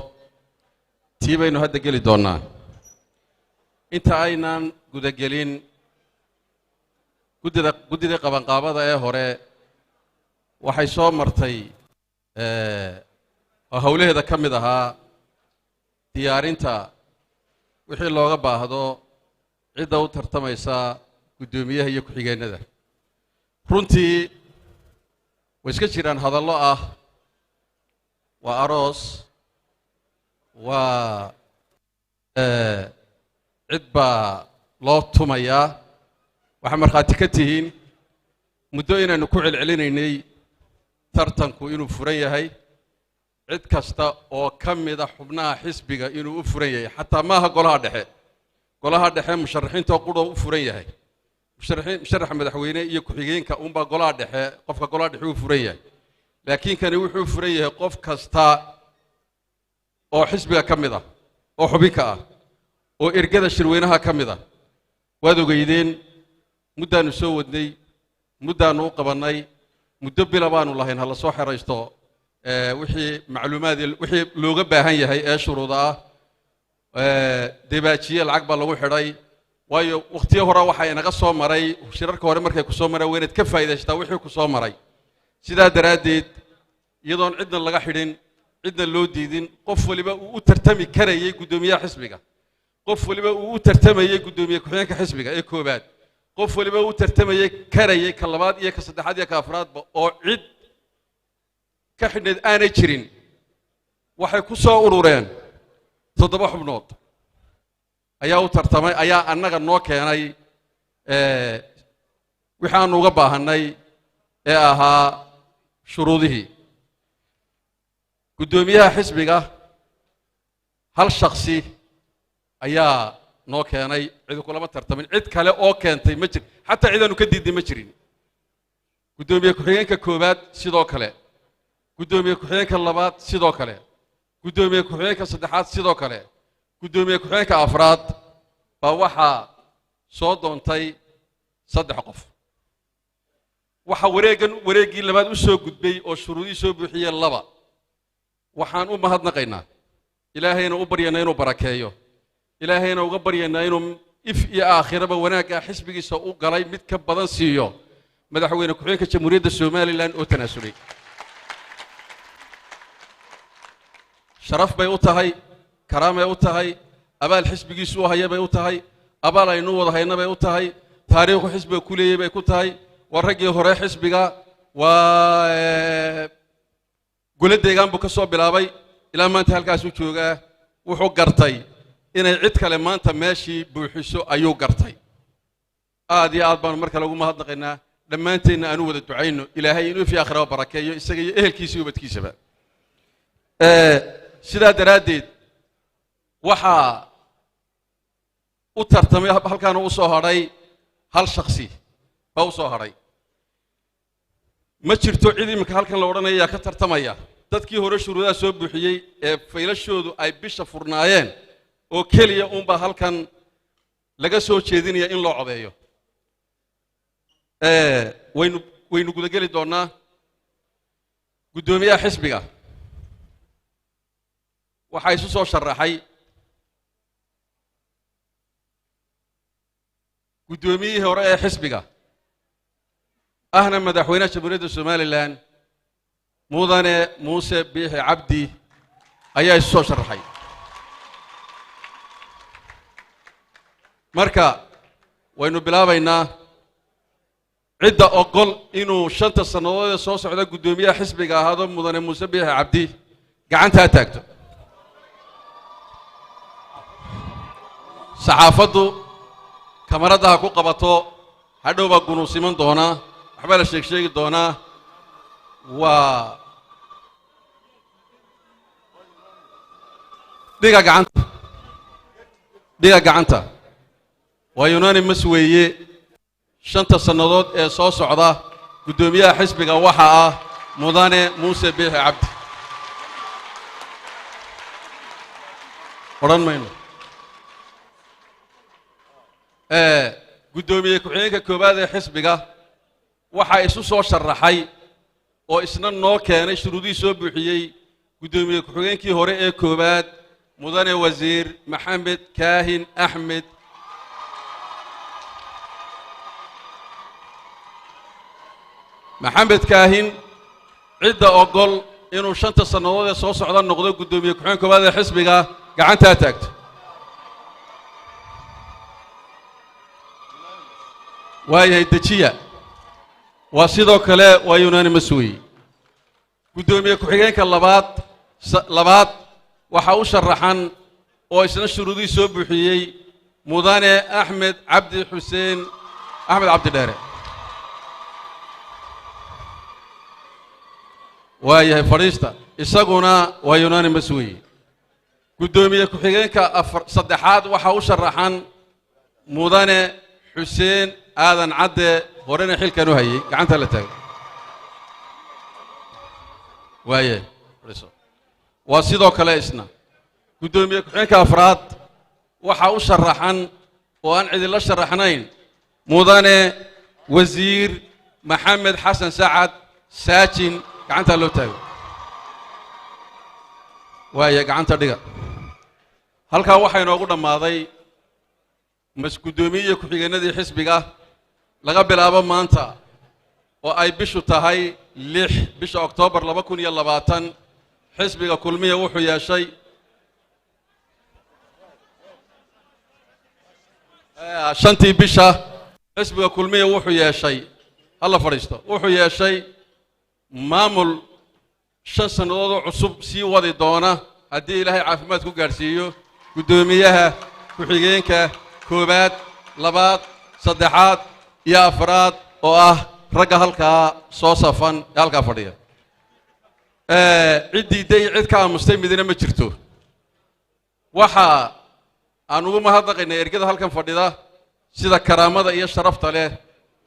Tii baynu hadda geli doonnaa. Inta aynaan gudagelin, Guddida qabanqaabada ee hore waxay soo martay oo howlaheeda ka mid ahaa diyaarinta wixii looga baahdo cidda u tartamaysa guddoomiyaha iyo ku-xigeennada. Runtii way iska jiraan hadallo ah waa aroos, waa cid baa loo tumayaa. Waxaa markhaati ka tihiin muddo inaynu ku celcelinaynay tartanku inuu furan yahay, cid kasta oo ka mida xubnaha xisbiga inuu u furan yahay. Xataa maaha golaha dhexe, golaha dhexe musharaxiinta qudha u furan yahay, musharaxiin musharaxa madaxweyne iyo ku-xigeenka unbaa golaha dhexe, qofka golaha dhexe u furan yahay. Laakiin kani wuxuu furan yahay qof kasta oo xisbiga ka mid ah, oo xubinka ah, oo ergada shirweynaha ka mid ah. Waad ogeydeen muddaannu soo wadnay, muddaannu u qabannay, muddo bila baanu lahayn ha la soo xeraysto wixii macluumaad, wixii looga baahan yahay ee shuruuda ah. Debaajiye lacag baa lagu xidhay, waayo wakhtiyo hore waxaa inaga soo maray shirarka hore. Markay ku soo mareen waa inaad ka faa'iidaysataa wixii ku soo maray. Sidaa daraaddeed, iyadoon cidna laga xidhin, cidna loo diidin, qof waliba uu u tartami karayay guddoomiyaha xisbiga, qof waliba uu u tartamayey guddoomiye ku-xigeenka xisbiga ee koowaad, qof waliba u tartamayey karayay ka labaad iyo ka saddexaad iyo ka afraadba, oo cid ka xidhnayd aanay jirin, waxay ku soo urureen 7 xubnood ayaa u tartamay, ayaa annaga noo keenay wixii aanu uga baahannay ee ahaa shuruudihii. Guddoomiyaha xisbiga hal shaksi ayaa noo keenay, cidi kulama tartamin, cid kale oo keentay ma jir, xataa cid aanu ka diidnay ma jirin. Guddoomiye ku-xigeenka koowaad sidoo kale, guddoomiye ku-xigeenka labaad sidoo kale, guddoomiye ku-xigeenka saddexaad sidoo kale, guddoomiye ku-xigeenka afraad baa waxaa soo doontay 3 qof. Waxaa wareeggan wareeggii labaad u soo gudbay oo shuruudihii soo buuxiyeen 2. Waxaan u mahadnaqaynaa Ilaahayna u baryaynaa inuu barakeeyo, Ilaahayna uga baryaynaa inuu if iyo aakhiraba wanaagga xisbigiisa u galay mid ka badan siiyo madaxweyne ku-xigeenka Jamhuuriyadda Somalilan oo tanaasulay. Sharaf bay u tahay, karaamay u tahay, abaal xisbigiisu u haya bay u tahay, abaal aynu wada hayna bay u tahay, taariikhu xisbiga ku leeyay bay ku tahay. Waa raggii hore xisbiga, waa gole deegaan buu ka soo bilaabay ilaa maanta halkaasuu joogaa. Wuxuu gartay inay cid kale maanta meeshii buuxiso ayuu gartay. Aad iyo aad baanu mar kale ugu mahadnaqaynaa. Dhammaanteenna aanu wada ducayno Ilaahay inuu fi aakhiraba barakeeyo isaga iyo ehelkiisa iyo ubadkiisaba. Sidaa daraaddeed waxaa u tartamay halkaana u soo hadhay hal shaksi baa u soo hadhay. Ma jirto cid iminka halkan la odhanaya ka tartamaya. Dadkii hore shuruudaha soo buuxiyey ee faylashoodu ay bisha furnaayeen oo keliya uunbaa halkan laga soo jeedinaya in loo codeeyo. Waynu gudageli doonnaa. Guddoomiyaha xisbiga waxaa isu soo sharaxay guddoomiyihii hore ee xisbiga ahna madaxweynaha Jamhuuriyadda Somalilan mudane Muuse Biixi Cabdi ayaa isu soo sharaxay. Marka waynu bilaabaynaa. Cidda ogol inuu 5ta sannadood ee soo socda guddoomiyaha xisbiga ahaado mudane Muuse Biixi Cabdi gacanta ha taagto. Saxaafaddu kamaradda ha ku qabato, hadhow baa gunuusiman doonaa, waxbaa la sheeg sheegi doonaa. Waa dhiga gacanta, dhiga gacanta. Waa unanimous weeye. 5ta sannadood ee soo socda guddoomiyaha xisbiga waxaa ah mudane Muuse Biixi Cabdi. Odhan mayno. Guddoomiye ku-xigeenka koowaad ee xisbiga waxaa isu soo sharaxay oo isna noo keenay shuruudihii soo buuxiyey guddoomiye ku-xigeenkii hore ee koowaad mudane wasiir Maxamed Kaahin Axmed. Maxamed Kaahin cidda ogol inuu 5ta sannadood ee soo socda noqdo guddoomiye ku-xigeen koowaad ee xisbiga gacantaa taagto. Waayahay, dejiya. Waa sidoo kale waa unanimous weeye. Guddoomiye ku-xigeenka labaad waxaa u sharaxan oo isna shuruudihii soo buuxiyey mudane Axmed Cabdi Xuseen, Axmed Cabdi Dheere. Waayahay, fadhiista. Isaguna waa unanimous weeye. Guddoomiye ku-xigeenka afar saddexaad waxaa u sharaxan mudane Xuseen Aadan Cadde, horena xilkan u hayay. Gacanta la taago. Waayahay, fadhiiso. Waa sidoo kale isna. Guddoomiye ku-xigeenka afraad waxaa u sharaxan oo aan cidinla sharaxnayn mudane wasiir Maxamed Xasan Sacad Saajin. Gacantaa loo taago. Waaya, gacanta dhiga. Halkaa waxaa inoogu dhammaaday mas guddoomiye ku-xigeenadii xisbiga. Laga bilaabo maanta oo ay bishu tahay 6 bisha Oktoobar 2020, xisbiga Kulmiya wuxuu yeeshay 5tii bisha, xisbiga Kulmiya wuxuu yeeshay, hala fadhiisto, wuxuu yeeshay maamul 5 sannadood oo cusub sii wadi doona haddii Ilaahay caafimaad ku gaadhsiiyo. Guddoomiyaha, ku-xigeenka koowaad, labaad, saddexaad iyo afraad oo ah ragga halkaa soo safan ee halkaa fadhiya, cid diidday, cid ka aamustay midina ma jirto. Waxa aan ugu mahadnaqaynay ergada halkan fadhida sida karaamada iyo sharafta leh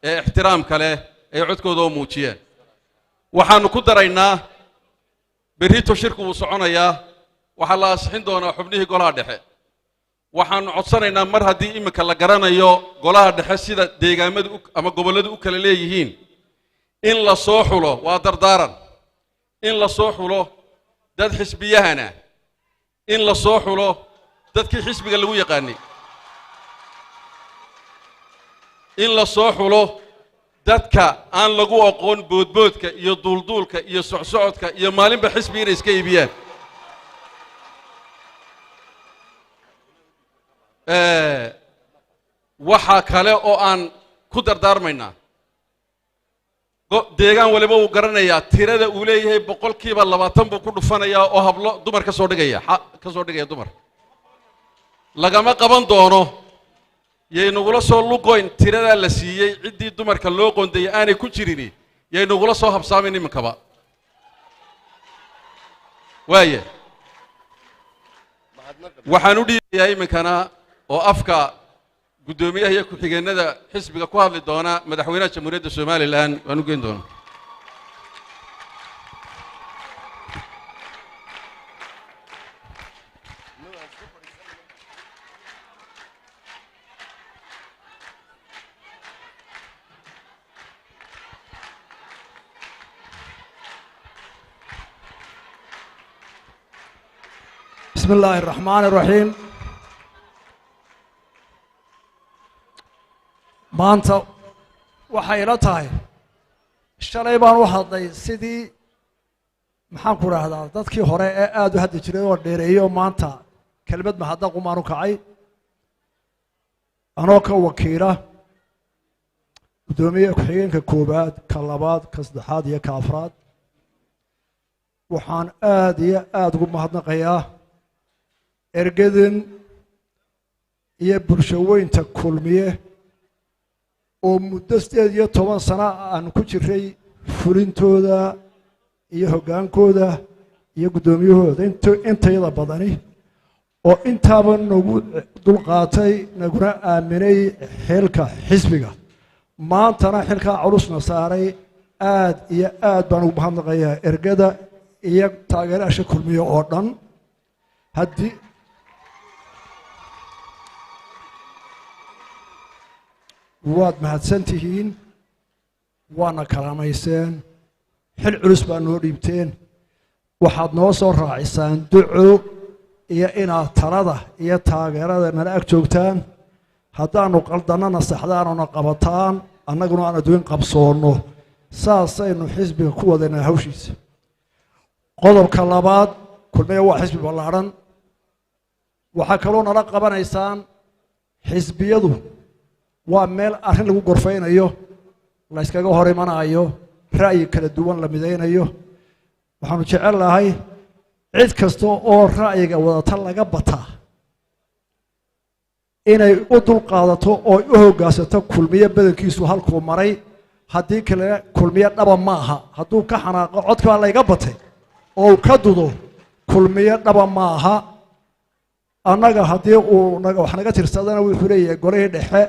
ee ixtiraamka leh ay codkooda oo muujiyeen. Waxaannu ku daraynaa berrito shirku wuu soconayaa, waxaa la ansixin doonaa xubnihii golaha dhexe. Waxaannu codsanaynaa mar haddii iminka la garanayo golaha dhexe sida deegaamadu ama gobolladu u kala leeyihiin in la soo xulo, waa dardaaran, in la soo xulo dad xisbiyahana, in la soo xulo dadkii xisbiga lagu yaqaanay, in la soo xulo dadka aan lagu aqoon boodboodka iyo duulduulka iyo socsocodka iyo maalinba xisbi inay iska iibiyaan. Waxaa kale oo aan ku dardaarmaynaa, deegaan waliba wuu garanayaa tirada uu leeyahay, 20% buu ku dhufanayaa oo hablo dumar ka soo dhigaya, ka soo dhigaya. Dumar lagama qaban doono, yay nagula soo lugoyn tiradaa la siiyey. Ciddii dumarka loo qoondeeyey aanay ku jirin yay nagula soo habsaamin iminkaba. Waaya, waxaan u dhiibayaa iminkana oo afka guddoomiyaha iyo ku-xigeenada xisbiga ku hadli doona madaxweynaha Jamhuuriyadda Somaliland. Waan u geyn doonaa. بسم الله الرحمن الرحيم. Maanta waxay ila tahay shalay baan u hadlay sidii, maxaan ku rahdaa, dadkii hore ee aada u hadli jiray oo dheereeyey, oo maanta kelmad mahadnaqumaan u kacay anoo ka wakiila guddoomiye ku-xigeenka koowaad, ka labaad, ka saddexaad iyo ka afraad. Waxaan aada iyo aada ugu mahadnaqayaa ergadan iyo bulshaweynta Kulmiye oo muddo 18 sano aan ku jiray fulintooda iyo hoggaankooda iyo guddoomiyahooda intayada badani oo intaaba nagu dulqaatay, naguna aaminay xilka xisbiga, maantana xilkaa culusna saaray. Aad iyo aad baan ugu mahadnaqayaa ergada iyo taageerayaasha Kulmiye oo dhan. Haddii waad mahadsan tihiin, waana karaamayseen, xil culus baa noo dhiibteen. Waxaad noo soo raacisaan duco iyo inaad talada iyo taageerada nala ag joogtaan, haddaanu qaldannana saxdaanuna qabataan, annaguna aan adduun qabsoonno. Saasaynu xisbiga ku wadaynaa hawshiisa. Qodobka labaad, Kulmiye waa xisbi ballaadhan. Waxaa kaloo nala qabanaysaan, xisbiyadu waa meel arrin lagu gorfaynayo, la yskaga hor imanayo, ra'yi kala duwan la midaynayo. Waxaanu jecel lahay cid kasta oo ra'yiga wadata laga bataa inay u dulqaadato oo u hoggaansato Kulmiye badankiisu halkuu maray. Haddii kale Kulmiye dhaba ma aha. Hadduu ka xanaaqo codkaa layga batay oo uu ka dudo, Kulmiye dhaba ma aha. Annaga haddii uu wax naga tirsadana, wuxuu leeyahay golihii dhexe,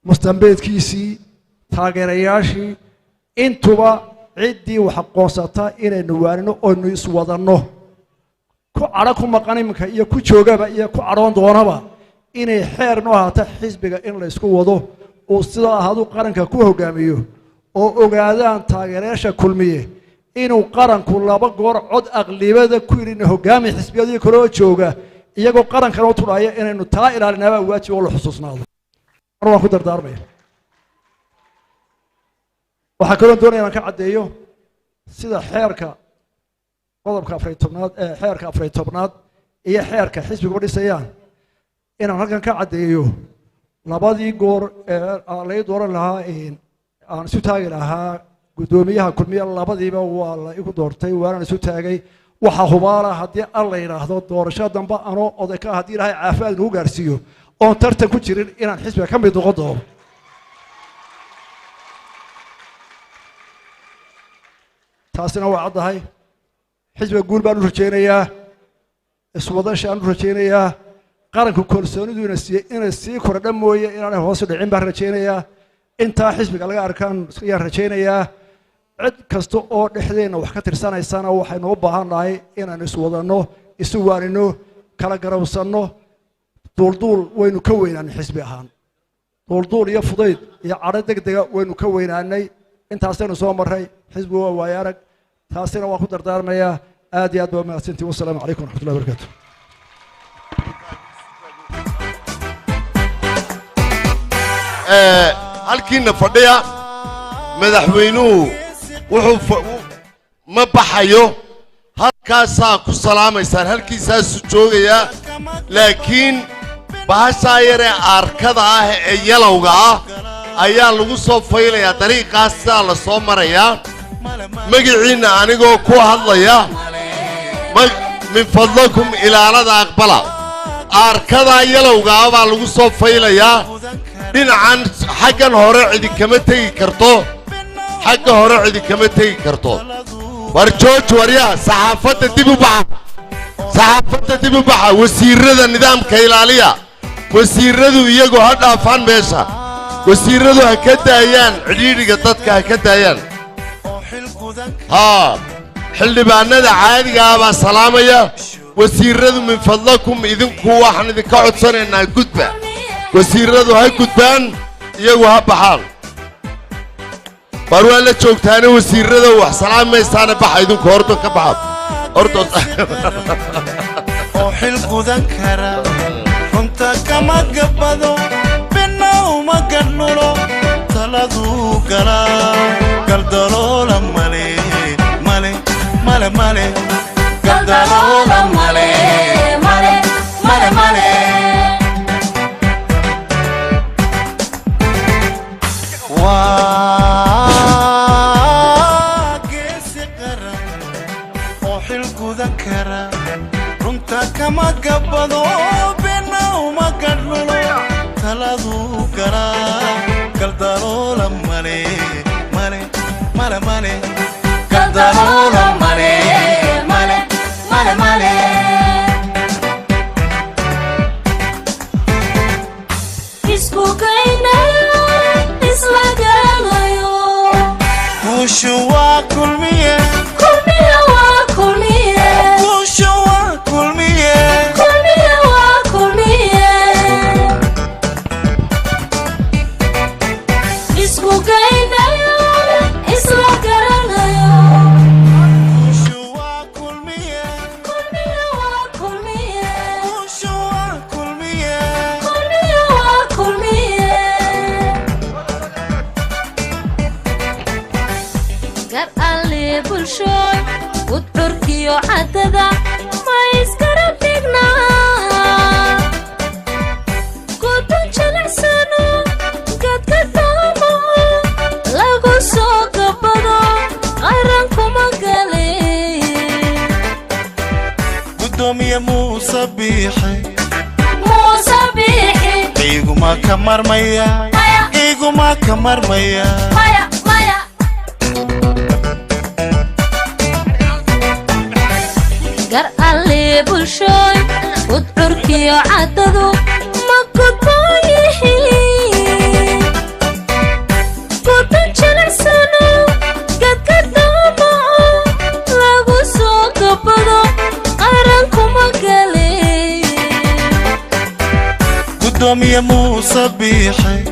mustambeedkiisii, taageerayaashii, intuba ciddii wax aqoonsata inaynu waanino oynu iswadanno. Ku cadho ku maqan iminka iyo ku joogaba iyo ku cadhoon doonaba, inay xeer noo ahaato xisbiga in la isku wado, uu sidaa ahaaduu qaranka ku hogaamiyo, oo ogaadaan taageerayaasha Kulmiye inuu qaranku laba goor cod aqlibada ku yidhi hogaami. Xisbiyadii kaloo jooga iyagoo qarankana u tudhaya, inaynu taa ilaalinaabaa waajib oo la xusuusnaado. Mar waan ku dardaarmaya. Waxaa kaloo doonaya inaan ka caddeeyo sida xeerka qodobka 14aad ee xeerka 14aad iyo xeerka xisbiguba dhisayaan, inaan halkan ka caddeeyo labadii goor ee lay dooran lahaa, aan isu taagi lahaa guddoomiyaha Kulmiye, labadiiba waa la igu doortay, waanaan isu taagay. Waxaa hubaala haddii Alla yidhaahdo doorasho dambe anoo oday ka ah, haddii Ilaahay caafimaad nagu gaarsiiyo oon tartan ku jirin, inaan xisbiga ka mid noqon doono. Taasina waa caddahay. Xisbiga guul baan u rajaynayaa, iswadashaan u rajaynayaa, qaranku kalsoonidu ina siiyey inay sii kordha mooye inaanay hoos u dhicin baan rajaynayaa. Intaa xisbiga laga arkaan ayaan rajaynayaa. Cid kasta oo dhexdeenna wax ka tirsanaysana, waxaynu u baahan nahay inaanu iswadanno, isu waanino, kala garawsanno. Duulduul waynu ka weynaanay xisbi ahaan, duulduul iyo fudayd iyo cadho deg dega waynu ka weynaanay. Intaasaynu soo marray, xisbigu waa waayo arag. Taasina waan ku dardaarmayaa. Aad iyo aad baa mahadsantiin. Wasalaamu calaykum waraxmatullahi wabarakatu. Halkiina fadhiya. Madaxweynuhu wuxuu ma baxayo, halkaasaa ku salaamaysaan, halkiisaasuu joogayaa. Laakiin bahashaa yaree aarkada ah ee yalowga ah ayaa lagu soo faylayaa, dariiqaasaa la soo marayaa. Magiciinna anigoo ku hadlaya, min fadlakum ilaalada aqbala. Aarkadaa yalowga ah baa lagu soo faylayaa dhinacan. Xaggan hore cidi kama tegi karto, xagga hore cidi kama tegi karto. War jooj, waryaa saxaafadda dib u baxa, saxaafadda dib u baxa. Wasiirada nidaamka ilaaliya. Wasiiradu iyagu ha dhaafaan meesha, wasiiradu ha ka daayaan cidhiidhiga, dadka ha ka daayaan. Haa, xildhibaanada caadiga ah baa salaamaya. Wasiiradu, min fadlakum, idinku waxaan idinka codsanaynaa gudba. Wasiiradu ha gudbaan, iyagu ha baxaan. Waar waa la joogtaane wasiirada, wax salaamaysaana, baxa idinku, horta ka baxa horta. Oo xil gudan kara, runta kama gabbado, bina uma gadhnulo, taladuu galaa galdaloola male male male male, galdaloola male male male male. Waa geesi qaran oo xil gudan kara, runta kama gabbado, bina uma gadhnulo, taladuu galaa galdaloola male male male male, galdaloola male male male male. Isku kaynayo, isla garanayo. Guushu waa Kulmiye. Kulmiye waa Kulmiye. Guushu waa Kulmiye. Kulmiye waa Kulmiye. Isku kaynayo, isla garanayo. Guushu waa Kulmiye. Kulmiye waa Kulmiye. Guushu waa Kulmiye. Kulmiye waa Kulmiye. Gar alle bulshooy, gudcurkiyo caddada ma isgarab dhignaa? Gudun jilicsano gadka daamo lagu soo gabado qarankuma gale. Gudoomiye Muuse Biixi, Muuse Biixi, iguma ka marmaya, iguma ka marmaya. Maya, maya. Gar alle bulshooy, gudcurkiyo caddadu ma gudboon yihiin? Gudun jilicsano gadka daamo lagu soo gabado qarankuma gale. Gudoomiye Muuse Biixi.